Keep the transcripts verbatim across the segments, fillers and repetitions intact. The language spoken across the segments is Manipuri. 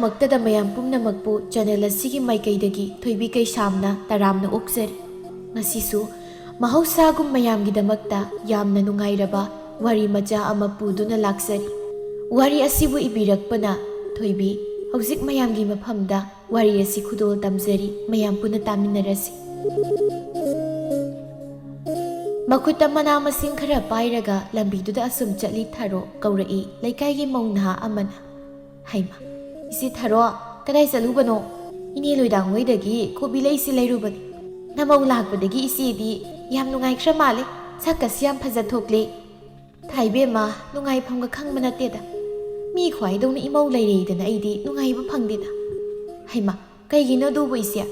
ꯃꯛꯇꯗ ꯃꯌꯥꯝ ꯄꯨꯝꯅꯃꯛꯄꯨ ꯆꯦꯅꯦꯜ ꯑꯁꯤꯒꯤ ꯃꯥꯏꯀꯩꯗꯒꯤ ꯊꯣꯏꯕꯤ ꯀꯩꯁꯥꯝꯅ ꯇꯔꯥꯝꯅ ꯑꯣꯛꯆꯔꯤ꯫ ꯉꯁꯤꯁꯨ ꯃꯍꯧꯁꯥꯒꯨꯝ ꯃꯌꯥꯝꯒꯤꯗꯃꯛꯇ ꯌꯥꯝꯅ ꯅꯨꯡꯉꯥꯏꯔꯕ ꯋꯥꯔꯤ ꯃꯆꯥ ꯑꯃ ꯄꯨꯗꯨꯅ ꯂꯥꯛꯆꯔꯤ꯫ ꯋꯥꯔꯤ ꯑꯁꯤꯕꯨ ꯏꯕꯤꯔꯛꯄꯅ ꯊꯣꯏꯕꯤ꯫ ꯍꯧꯖꯤꯛ ꯃꯌꯥꯝꯒꯤ ꯃꯐꯝꯗ ꯋꯥꯔꯤ ꯑꯁꯤ ꯈꯨꯗꯣꯜ ꯇꯝꯖꯔꯤ, ꯃꯌꯥꯝ ꯄꯨꯟꯅ ꯇꯥꯃꯤꯟꯅꯔꯁꯤ꯫ ꯃꯈꯨꯠꯇ ꯃꯅꯥ ꯃꯁꯤꯡ ꯈꯔ ꯄꯥꯏꯔꯒ ꯂꯝꯕꯤꯗꯨꯗ ꯑꯁꯨꯝ ꯆꯠꯂꯤ ꯊꯥꯔꯣ ꯀꯧꯔꯛꯏ ꯂꯩꯀꯥꯏꯒꯤ ꯃꯧ ꯅꯍꯥ ꯑꯃꯅ꯫ "ꯍꯩꯃ, ꯏꯆꯦ ꯊꯥꯔꯣ, ꯀꯗꯥꯏ ꯆꯠꯂꯨꯕꯅꯣ?" "ꯏꯅꯦ ꯂꯣꯏꯗꯥꯡ ꯍꯣꯏꯗꯒꯤ ꯀꯣꯕꯤ ꯂꯩꯁꯤ ꯂꯩꯔꯨꯕꯅꯤ꯫ ꯅꯃꯧ ꯂꯥꯛꯄꯗꯒꯤ ꯏꯆꯦꯗꯤ ꯌꯥꯝ ꯅꯨꯡꯉꯥꯏꯈ꯭ꯔ ꯃꯥꯜꯂꯦ, ꯁꯛꯀꯁꯤ ꯌꯥꯝ ꯐꯖ ꯊꯣꯛꯂꯦ꯫ ꯊꯥꯏꯕꯦꯝꯃ, ꯅꯨꯡꯉꯥꯏꯐꯝꯒ ꯈꯪꯕ ꯅꯠꯇꯦꯗ꯫ ꯃꯤ ꯈ꯭ꯋꯥꯏꯗꯧꯅ ꯏꯃꯧ ꯂꯩꯔꯦꯗꯅ ꯑꯩꯗꯤ ꯅꯨꯡꯉꯥꯏꯕ ꯐꯪꯗꯦꯗ꯫ ꯍꯩꯃ, ꯀꯩꯒꯤꯅꯣ ꯑꯗꯨꯕꯨ ꯏꯆꯦ?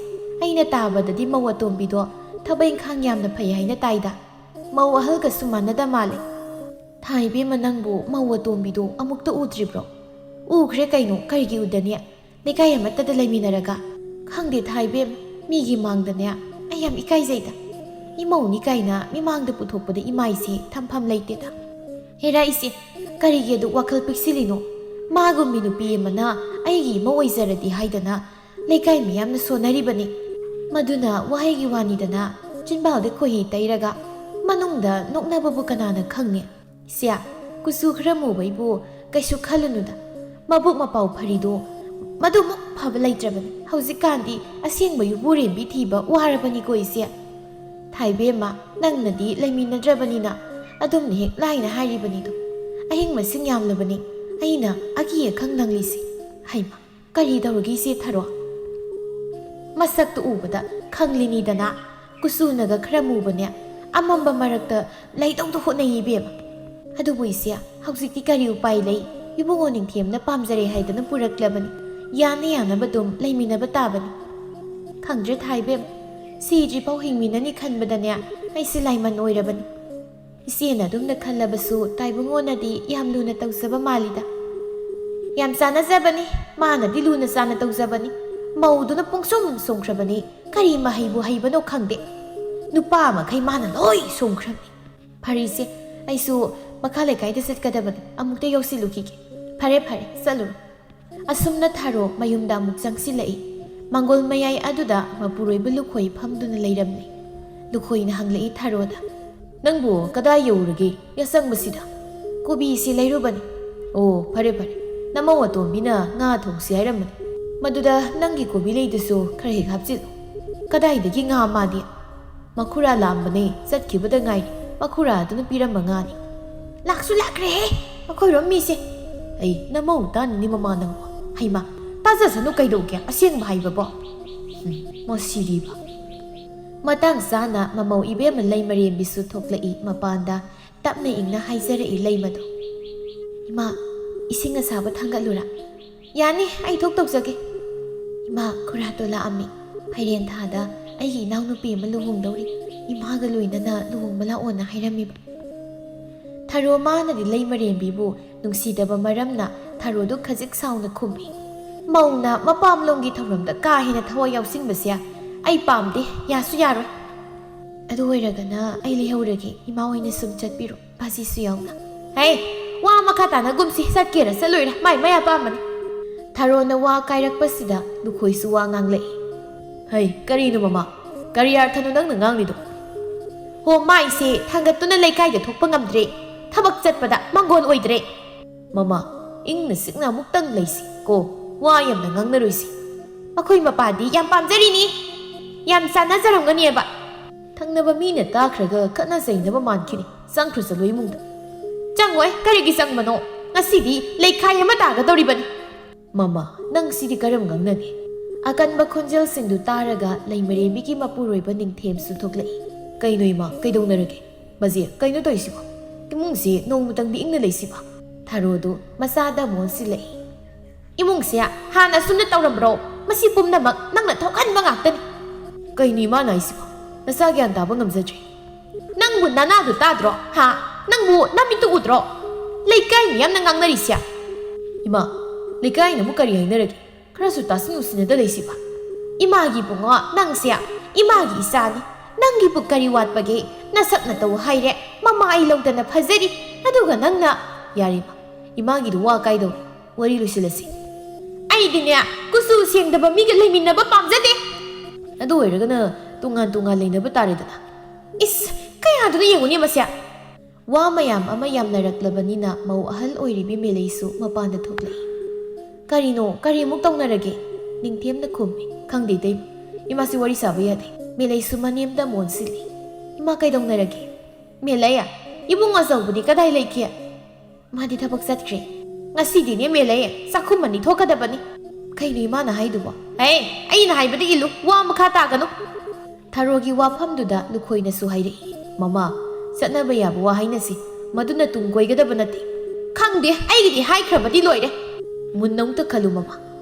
ꯑꯩꯅ ꯇꯥꯕꯗꯗꯤ ꯃꯧ ꯑꯇꯣꯝꯕꯤꯗꯣ ꯊꯕꯛ ꯏꯪꯈꯥꯡ ꯌꯥꯝꯅ ꯐꯩ ꯍꯥꯏꯅ ꯇꯥꯏꯗ꯫ ꯃꯧ ꯑꯍꯜꯒꯁꯨ ꯃꯥꯟꯅꯗ ꯃꯥꯜꯂꯦ꯫ ꯊꯥꯏꯕꯦꯝꯃ, ꯅꯪꯕꯨ ꯃꯧ ꯑꯇꯣꯝꯕꯤꯗꯣ ꯑꯃꯨꯛꯇ ꯎꯗ꯭ꯔꯤꯕ꯭ꯔꯣ?" "ꯎꯈ꯭ꯔꯦ ꯀꯩꯅꯣ, ꯀꯔꯤꯒꯤ ꯎꯗꯅꯤ? ꯂꯩꯀꯥꯏ ꯑꯃꯠꯇꯗ ꯂꯩꯃꯤꯟꯅꯔꯒ꯫" "ꯈꯪꯗꯦ ꯊꯥꯏꯕꯦꯝ, ꯃꯤꯒꯤ ꯃꯥꯡꯗꯅꯦ ꯑꯩ ꯌꯥꯝ ꯏꯀꯥꯏꯖꯩꯗ꯫ ꯏꯃꯧꯅꯤ ꯀꯥꯏꯅ ꯃꯤꯃꯥꯡꯗ ꯄꯨꯊꯣꯛꯄꯗ ꯏꯃꯥꯏꯁꯦ ꯊꯝꯐꯝ ꯂꯩꯇꯦꯗ꯫ ꯍꯦꯔꯥ ꯏꯆꯦ, ꯀꯔꯤꯒꯤ ꯑꯗꯨꯛ ꯋꯥꯈꯜ ꯄꯤꯛꯁꯤꯜꯂꯤꯅꯣ? ꯃꯥꯒꯨꯝꯕꯤ ꯅꯨꯄꯤ ꯑꯃꯅ ꯑꯩꯒꯤ ꯏꯃꯧ ꯑꯣꯏꯖꯔꯗꯤ ꯍꯥꯏꯗꯅ ꯂꯩꯀꯥꯏ ꯃꯤꯌꯥꯝꯅ ꯁꯣꯟꯅꯔꯤꯕꯅꯤ꯫ ꯃꯗꯨꯅ ꯋꯥꯍꯩꯒꯤ ꯋꯥꯅꯤꯗꯅ, ꯆꯤꯟꯕꯥꯜꯗ ꯈꯣꯏꯍꯤ ꯇꯩꯔꯒ ꯃꯅꯨꯡꯗ ꯅꯣꯛꯅꯕꯕꯨ ꯀꯅꯥꯅ ꯈꯪꯅꯤ? ꯏꯆꯦ, ꯀꯨꯆꯨ ꯈꯔ ꯃꯨꯕꯩꯕꯨ ꯀꯩꯁꯨ ꯈꯜꯂꯨꯅꯨꯗ꯫ ꯃꯕꯨꯛ ꯃꯄꯥꯎ ꯐꯔꯤꯗꯣ ꯃꯗꯨꯃꯨꯛ ꯐꯕ ꯂꯩꯇ꯭ꯔꯕꯅꯤ꯫ ꯍꯧꯖꯤꯛꯀꯥꯟꯗꯤ ꯑꯁꯦꯡꯕ ꯌꯨꯝꯕꯨꯔꯦꯝꯕꯤ ꯊꯤꯕ ꯋꯥꯔꯕꯅꯤꯀꯣ ꯏꯆꯦ꯫ ꯊꯥꯏꯕꯦꯝꯃ, ꯅꯪꯅꯗꯤ ꯂꯩꯃꯤꯟꯅꯗ꯭ꯔꯕꯅꯤꯅ ꯑꯗꯨꯝꯅ ꯍꯦꯛ ꯂꯥꯏꯅ ꯍꯥꯏꯔꯤꯕꯅꯤꯗꯣ꯫ ꯑꯍꯤꯡ ꯃꯁꯤꯡ ꯌꯥꯝꯂꯕꯅꯤ ꯑꯩꯅ ꯑꯀꯤ ꯑꯈꯪ ꯅꯪꯂꯤꯁꯦ꯫ ꯍꯩꯃ, ꯀꯔꯤ ꯇꯧꯔꯒꯦ ꯏꯆꯦ ꯊꯔꯣ? ꯃꯁꯛꯇꯨ ꯎꯕꯗ ꯈꯪꯂꯤꯅꯤꯗꯅ, ꯀꯨꯆꯨꯅꯒ ꯈꯔ ꯃꯨꯕꯅꯦ, ꯑꯃꯝꯕ ꯃꯔꯛꯇ ꯂꯩꯗꯧꯗ ꯍꯣꯠꯅꯩ ꯏꯕꯦꯝꯃ꯫ ꯑꯗꯨꯕꯨ ꯏꯆꯦ, ꯍꯧꯖꯤꯛꯇꯤ ꯀꯔꯤ ꯎꯄꯥꯏ ꯂꯩ? ꯏꯕꯨꯡꯉꯣ ꯅꯤꯡꯊꯦꯝꯅ ꯄꯥꯝꯖꯔꯦ ꯍꯥꯏꯗꯅ ꯄꯨꯔꯛꯂꯕꯅꯤ꯫ ꯌꯥꯅ ꯌꯥꯅꯕ ꯑꯗꯨꯝ ꯂꯩꯃꯤꯟꯅꯕ ꯇꯥꯕꯅꯤ꯫ ꯈꯪꯗ꯭ꯔꯦ ꯊꯥꯏꯕꯦꯝ, ꯁꯤꯗ꯭ꯔꯤꯐꯥꯎ ꯍꯤꯡꯃꯤꯟꯅꯅꯤ ꯈꯟꯕꯗꯅꯦ ꯑꯩꯁꯦ ꯂꯥꯏꯃꯟ ꯑꯣꯏꯔꯕꯅꯤ꯫ ꯏꯆꯦꯅ ꯑꯗꯨꯝꯅ ꯈꯜꯂꯕꯁꯨ ꯇꯥꯏꯕꯨꯡꯉꯣꯅꯗꯤ ꯌꯥꯝ ꯂꯨꯅ ꯇꯧꯖꯕ ꯃꯥꯜꯂꯤꯗ꯫ ꯌꯥꯝ ꯆꯥꯟꯅꯖꯕꯅꯤ, ꯃꯥꯅꯗꯤ ꯂꯨꯅ ꯆꯥꯟꯅ ꯇꯧꯖꯕꯅꯤ꯫ ꯃꯧꯗꯨꯅ ꯄꯨꯡꯁꯨꯝ ꯁꯨꯝꯈ꯭ꯔꯕꯅꯤ꯫ ꯀꯔꯤ ꯃꯍꯩꯕꯨ ꯍꯩꯕꯅꯣ ꯈꯪꯗꯦ꯫ ꯅꯨꯄꯥ ꯃꯈꯩ ꯃꯥꯅ ꯂꯣꯏ ꯁꯨꯝꯈ꯭ꯔꯕꯅꯤ꯫ ꯐꯔꯦ ꯏꯆꯦ, ꯑꯩꯁꯨ ꯃꯈꯥ ꯂꯩꯀꯥꯏꯗ ꯆꯠꯀꯗꯕꯅꯤ꯫ ꯑꯃꯨꯛꯇ ꯌꯧꯁꯤꯜꯂꯨꯈꯤꯒꯦ꯫ ꯐꯔꯦ ꯐꯔꯦ, ꯆꯠꯂꯨꯔꯣ꯫ ꯑꯁꯨꯝꯅ ꯊꯥꯔꯣ ꯃꯌꯨꯝꯗ ꯑꯃꯨꯛ ꯆꯪꯁꯤꯜꯂꯛꯏ꯫ ꯃꯪꯒꯣꯜ ꯃꯌꯥꯏ ꯑꯗꯨꯗ ꯃꯄꯨꯔꯣꯏꯕ ꯂꯨꯈꯣꯏ ꯐꯝꯗꯨꯅ ꯂꯩꯔꯝꯂꯤ꯫ ꯂꯨꯈꯣꯏꯅ ꯍꯪꯂꯛꯏ ꯊꯥꯔꯣꯗ, "ꯅꯪꯕꯨ ꯀꯗꯥꯏ ꯌꯧꯔꯨꯔꯒꯦ ꯌꯥꯆꯪꯕꯁꯤꯗ?" "ꯀꯣꯕꯤꯁꯤ ꯂꯩꯔꯨꯕꯅꯤ꯫" "ꯑꯣ, ꯐꯔꯦ ꯐꯔꯦ, ꯅꯃꯧ ꯑꯇꯣꯝꯕꯤꯅ ꯉꯥ ꯊꯣꯡꯁꯤ ꯍꯥꯏꯔꯝꯕꯅꯤ꯫ ꯃꯗꯨꯗ ꯅꯪꯒꯤ ꯀꯣꯕꯤ ꯂꯩꯗꯨꯁꯨ ꯈꯔ ꯍꯦꯛ ꯍꯥꯞꯆꯤꯜꯂꯨ꯫" "ꯀꯗꯥꯏꯗꯒꯤ ꯉꯥ ꯃꯥꯗꯤ?" "ꯃꯈꯨꯔꯥ ꯂꯥꯛꯑꯝꯕꯅꯦ, ꯆꯠꯈꯤꯕꯗ ꯉꯥꯏꯔꯤ꯫ ꯃꯈꯨꯔꯥ ꯑꯗꯨꯅ ꯄꯤꯔꯝꯕ ꯉꯥꯅꯤ꯫" "ꯂꯥꯛꯁꯨ ꯂꯥꯛꯈ꯭ꯔꯦꯍꯦ, ꯑꯩꯈꯣꯏꯔꯣꯝ ꯃꯤꯁꯦ!" "ꯑꯩ ꯅꯃꯧ ꯇꯥꯅꯤꯅꯤ ꯃꯃꯥ ꯅꯪꯕꯣ꯫ ꯍꯩꯃꯥ, ꯇꯥꯖꯁꯅꯨ ꯀꯩꯗꯧꯒꯦ, ꯑꯁꯦꯡꯕ ꯍꯥꯏꯕꯕꯣ꯫ ꯎꯝ, ꯃꯁꯤꯗꯤꯕ꯫" ꯃꯇꯥꯡ ꯆꯥꯅ ꯃꯃꯧ ꯏꯕꯦꯝꯃ ꯂꯩꯃꯔꯦꯝꯕꯤꯁꯨ ꯊꯣꯛꯂꯛꯏ ꯃꯄꯥꯟꯗ꯫ ꯇꯞꯅ ꯏꯪꯅ ꯍꯥꯏꯖꯔꯛꯏ ꯂꯩꯃꯗꯣ, "ꯏꯃꯥ, ꯏꯁꯤꯡ ꯑꯁꯥꯕ ꯊꯥꯡꯒꯠꯂꯨꯔꯥ?" "ꯌꯥꯅꯤ, ꯑꯩ ꯊꯣꯛ ꯇꯧꯖꯒꯦ꯫" "ꯏꯃꯥ, ꯈꯨꯔꯥꯇꯣ ꯂꯥꯛꯑꯝꯃꯤ꯫ ꯐꯩꯔꯦꯟ ꯊꯥꯗ ꯑꯩꯒꯤ ꯏꯅꯥꯎꯅꯨꯄꯤ ꯑꯃ ꯂꯨꯍꯣꯡꯗꯧꯔꯤ꯫ ꯏꯃꯥꯒ ꯂꯣꯏꯅꯅ ꯂꯨꯍꯣꯡꯕ ꯂꯥꯛꯑꯣꯅ ꯍꯥꯏꯔꯝꯃꯤꯕ꯫" ꯊꯔꯣ ꯃꯥꯅꯗꯤ ꯂꯩꯃꯔꯦꯝꯕꯤꯕꯨ ꯅꯨꯡꯁꯤꯗꯕ ꯃꯔꯝꯅ ꯊꯔꯣꯗꯨ ꯈꯖꯤꯛ ꯁꯥꯎꯅ ꯈꯨꯝꯃꯤ꯫ "ꯃꯧꯅ ꯃꯄꯥꯝꯂꯣꯝꯒꯤ ꯊꯧꯔꯝꯗ ꯀꯥ ꯍꯦꯟꯅ ꯊꯋꯥꯏ ꯌꯥꯎꯁꯤꯟꯕꯁꯦ ꯑꯩ ꯄꯥꯝꯗꯦ, ꯌꯥꯁꯨ ꯌꯥꯔꯣꯏ꯫ ꯑꯗꯨ ꯑꯣꯏꯔꯒꯅ ꯑꯩ ꯂꯩꯍꯧꯔꯒꯦ, ꯏꯃꯥ ꯍꯣꯏꯅ ꯁꯨꯝ ꯆꯠꯄꯤꯔꯣ, ꯕꯥꯖꯤꯁꯨ ꯌꯥꯎꯅ꯫" "ꯍꯩ, ꯋꯥ ꯃꯈꯥ ꯇꯥꯅꯒꯨꯝꯁꯤ, ꯆꯠꯀꯦꯔꯥ ꯆꯠꯂꯣꯏꯔꯥ ꯃꯥꯏ ꯃꯥꯏ ꯑꯄꯥꯝꯕꯅꯤ꯫" ꯊꯔꯣꯅ ꯋꯥ ꯀꯥꯏꯔꯛꯄꯁꯤꯗ ꯂꯨꯈꯣꯏꯁꯨ ꯋꯥ ꯉꯥꯡꯂꯛꯏ꯫ "ꯍꯩ, ꯀꯔꯤꯅꯣ ꯃꯃꯥ? ꯀꯔꯤ ꯑꯥꯔꯊꯅꯣ ꯅꯪꯅ ꯉꯥꯡꯂꯤꯗꯣ?" "ꯍꯣ, ꯃꯥꯏꯁꯦ ꯊꯥꯡꯒꯠꯇꯨꯅ ꯂꯩꯀꯥꯏꯗ ꯊꯣꯛꯄ ꯉꯝꯗ꯭ꯔꯦ, ꯊꯕꯛ ꯆꯠꯄꯗ ꯃꯪꯒꯣꯟ ꯑꯣꯏꯗ꯭ꯔꯦ꯫" "ꯃꯃꯥ, ꯏꯪꯅ ꯆꯤꯛꯅ ꯑꯃꯨꯛꯇꯪ ꯂꯩꯁꯤ ꯀꯣ, ꯋꯥ ꯌꯥꯝꯅ ꯉꯥꯡꯅꯔꯣꯏꯁꯤ꯫" "ꯃꯈꯣꯏ ꯃꯄꯥꯗꯤ ꯌꯥꯝ ꯄꯥꯝꯖꯔꯤꯅꯤ, ꯌꯥꯝ ꯆꯥꯟꯅꯖꯔꯝꯒꯅꯦꯕ꯫" "ꯊꯪꯅꯕ ꯃꯤꯅ ꯇꯥꯈ꯭ꯔꯒ ꯈꯠꯅ ꯆꯩꯅꯕ ꯃꯥꯟꯈꯤꯅꯤ, ꯆꯪꯈ꯭ꯔꯣ ꯆꯠꯂꯣ ꯏꯃꯨꯡꯗ꯫" "ꯆꯪꯉꯣꯏ, ꯀꯔꯤꯒꯤ ꯆꯪꯕꯅꯣ? ꯉꯁꯤꯗꯤ ꯂꯩꯈꯥꯏ ꯑꯃ ꯇꯥꯒꯗꯧꯔꯤꯕꯅꯤ꯫" "ꯃꯃꯥ, ꯅꯪ ꯁꯤꯗꯤ ꯀꯔꯝ ꯉꯥꯡꯅꯅꯤ?" ꯑꯀꯟꯕ ꯈꯣꯟꯖꯦꯜꯁꯤꯡꯗꯨ ꯇꯥꯔꯒ ꯂꯩꯃꯔꯦꯝꯕꯤꯒꯤ ꯃꯄꯨꯔꯣꯏꯕ ꯅꯤꯡꯊꯦꯝꯁꯨ ꯊꯣꯛꯂꯛꯏ꯫ "ꯀꯩꯅꯣ ꯏꯃꯥ, ꯀꯩꯗꯧꯅꯔꯒꯦ? ꯃꯖꯦ, ꯀꯩꯅꯣ ꯇꯧꯔꯤꯁꯤꯕꯣ? ꯏꯃꯨꯡꯁꯤ ꯅꯣꯡꯃꯇꯪꯗꯤ ꯏꯪꯅ ꯂꯩꯁꯤꯕ꯫" ꯊꯔꯣꯗꯨ ꯃꯆꯥꯗ ꯑꯃꯨꯛ ꯑꯣꯟꯁꯤꯜꯂꯛꯏ꯫ "ꯏꯃꯨꯡꯁꯦ ꯍꯥꯟꯅ ꯑꯁꯨꯝꯅ ꯇꯧꯔꯝꯕ꯭ꯔꯣ? ꯃꯁꯤ ꯄꯨꯝꯅꯃꯛ ꯅꯪꯅ ꯊꯣꯛꯍꯟꯕ ꯉꯥꯛꯇꯅꯤ꯫" "ꯀꯩꯅꯣ ꯏꯃꯥꯅ ꯍꯥꯏꯁꯤꯕꯣ? ꯅꯆꯥ ꯒ꯭ꯌꯥꯟ ꯇꯥꯕ ꯉꯝꯖꯗ꯭ꯔꯦ꯫" "ꯅꯪꯕꯨ ꯅꯅꯥꯗꯨ ꯇꯥꯗ꯭ꯔꯣ? ꯍꯥ? ꯅꯪꯕꯨ ꯅꯃꯤꯠꯇꯨ ꯎꯗ꯭ꯔꯣ? ꯂꯩꯀꯥꯏ ꯃꯤꯌꯥꯝꯅ ꯉꯥꯡꯅꯔꯤꯁꯦ꯫" "ꯏꯃꯥ, ꯂꯩꯀꯥꯏꯅ ꯑꯃꯨꯛ ꯀꯔꯤ ꯍꯥꯏꯅꯔꯒꯦ? ꯈꯔꯁꯨ ꯇꯥꯁꯤꯟ ꯎꯁꯤꯟꯅꯗ ꯂꯩꯁꯤꯕ꯫" "ꯏꯃꯥꯒꯤ ꯏꯕꯨꯡꯉꯣ, ꯅꯪꯁꯦ ꯏꯃꯥꯒꯤ ꯏꯆꯥꯅꯤ꯫ ꯅꯪꯒꯤꯕꯨ ꯀꯔꯤ ꯋꯥꯠꯄꯒꯦ? ꯅꯁꯛ ꯅꯇꯧ ꯍꯥꯏꯔꯦ, ꯃꯃꯥ ꯑꯩ ꯂꯧꯗꯅ ꯐꯖꯔꯤ꯫ ꯑꯗꯨꯒ ꯅꯪꯅ..." "ꯌꯥꯔꯦ ꯏꯃꯥ, ꯏꯃꯥꯒꯤꯗꯨ ꯋꯥ ꯀꯥꯏꯗꯧꯔꯦ꯫ ꯋꯥꯔꯤ ꯂꯣꯏꯁꯤꯜꯂꯁꯤ꯫" ꯑꯩꯗꯤꯅꯦ, ꯀꯨꯆꯨ ꯁꯦꯡꯗꯕ ꯃꯤꯒ ꯂꯩꯃꯤꯟꯅꯕ ꯄꯥꯝꯖꯗꯦ꯫ ꯑꯗꯨ ꯑꯣꯏꯔꯒꯅ ꯇꯣꯉꯥꯟ ꯇꯣꯉꯥꯟ ꯂꯩꯅꯕ ꯇꯥꯔꯦꯗꯅ꯫ ꯏꯁ, ꯀꯌꯥꯗꯨꯅ ꯌꯦꯡꯉꯨꯅꯦ ꯃꯁꯦ꯫ ꯋꯥ ꯃꯌꯥꯝ ꯑꯃ ꯌꯥꯝꯅꯔꯛꯂꯕꯅꯤꯅ ꯃꯧ ꯑꯍꯜ ꯑꯣꯏꯔꯤꯕꯤ ꯃꯦꯂꯩꯁꯨ ꯃꯄꯥꯟꯗ ꯊꯣꯛꯂꯛꯏ꯫ "ꯀꯔꯤꯅꯣ? ꯀꯔꯤꯃꯨꯛ ꯇꯧꯅꯔꯒꯦ?" ꯅꯤꯡꯊꯦꯝꯅ ꯈꯨꯝꯃꯤ꯫ "ꯈꯪꯗꯦ ꯏꯇꯩꯃ, ꯏꯃꯥꯁꯤ ꯋꯥꯔꯤ ꯁꯥꯕ ꯌꯥꯗꯦ꯫" ꯃꯦꯂꯩꯁꯨ ꯃꯅꯦꯝꯗ ꯑꯃꯨꯛ ꯑꯣꯟꯁꯤꯜꯂꯤ꯫ "ꯏꯃꯥ, ꯀꯩꯗꯧꯅꯔꯒꯦ?" "ꯃꯦꯂꯩ, ꯏꯕꯨꯡ ꯑꯆꯧꯕꯗꯤ ꯀꯗꯥꯏ ꯂꯩꯈꯤ?" "ꯃꯥꯗꯤ ꯊꯕꯛ ꯆꯠꯈ꯭ꯔꯦ꯫ ꯉꯁꯤꯗꯤꯅꯦ ꯃꯦꯂꯩ, ꯆꯥꯛꯈꯨꯝ ꯑꯅꯤ ꯊꯣꯛꯀꯗꯕꯅꯤ꯫" "ꯀꯩꯅꯣ ꯏꯃꯥꯅ ꯍꯥꯏꯗꯨꯕꯣ?" "ꯑꯦ, ꯑꯩꯅ ꯍꯥꯏꯕꯗ ꯏꯜꯂꯨ, ꯋꯥ ꯃꯈꯥ ꯇꯥꯒꯅꯨ꯫" ꯊꯔꯣꯒꯤ ꯋꯥꯐꯝꯗꯨꯗ ꯂꯨꯈꯣꯏꯅꯁꯨ ꯍꯥꯏꯔꯛꯏ꯫ "ꯃꯃꯥ, ꯆꯠꯅꯕ ꯌꯥꯕ ꯋꯥ ꯍꯥꯏꯅꯁꯤ, ꯃꯗꯨꯅ ꯇꯨꯡ ꯀꯣꯏꯒꯗꯕ ꯅꯠꯇꯦ꯫" "ꯈꯪꯗꯦ, ꯑꯩꯒꯤꯗꯤ ꯍꯥꯏꯈ꯭ꯔꯕꯗꯤ ꯂꯣꯏꯔꯦ꯫" "ꯃꯨꯟꯅ ꯑꯃꯨꯛꯇ ꯈꯜꯂꯨ ꯃꯃꯥ,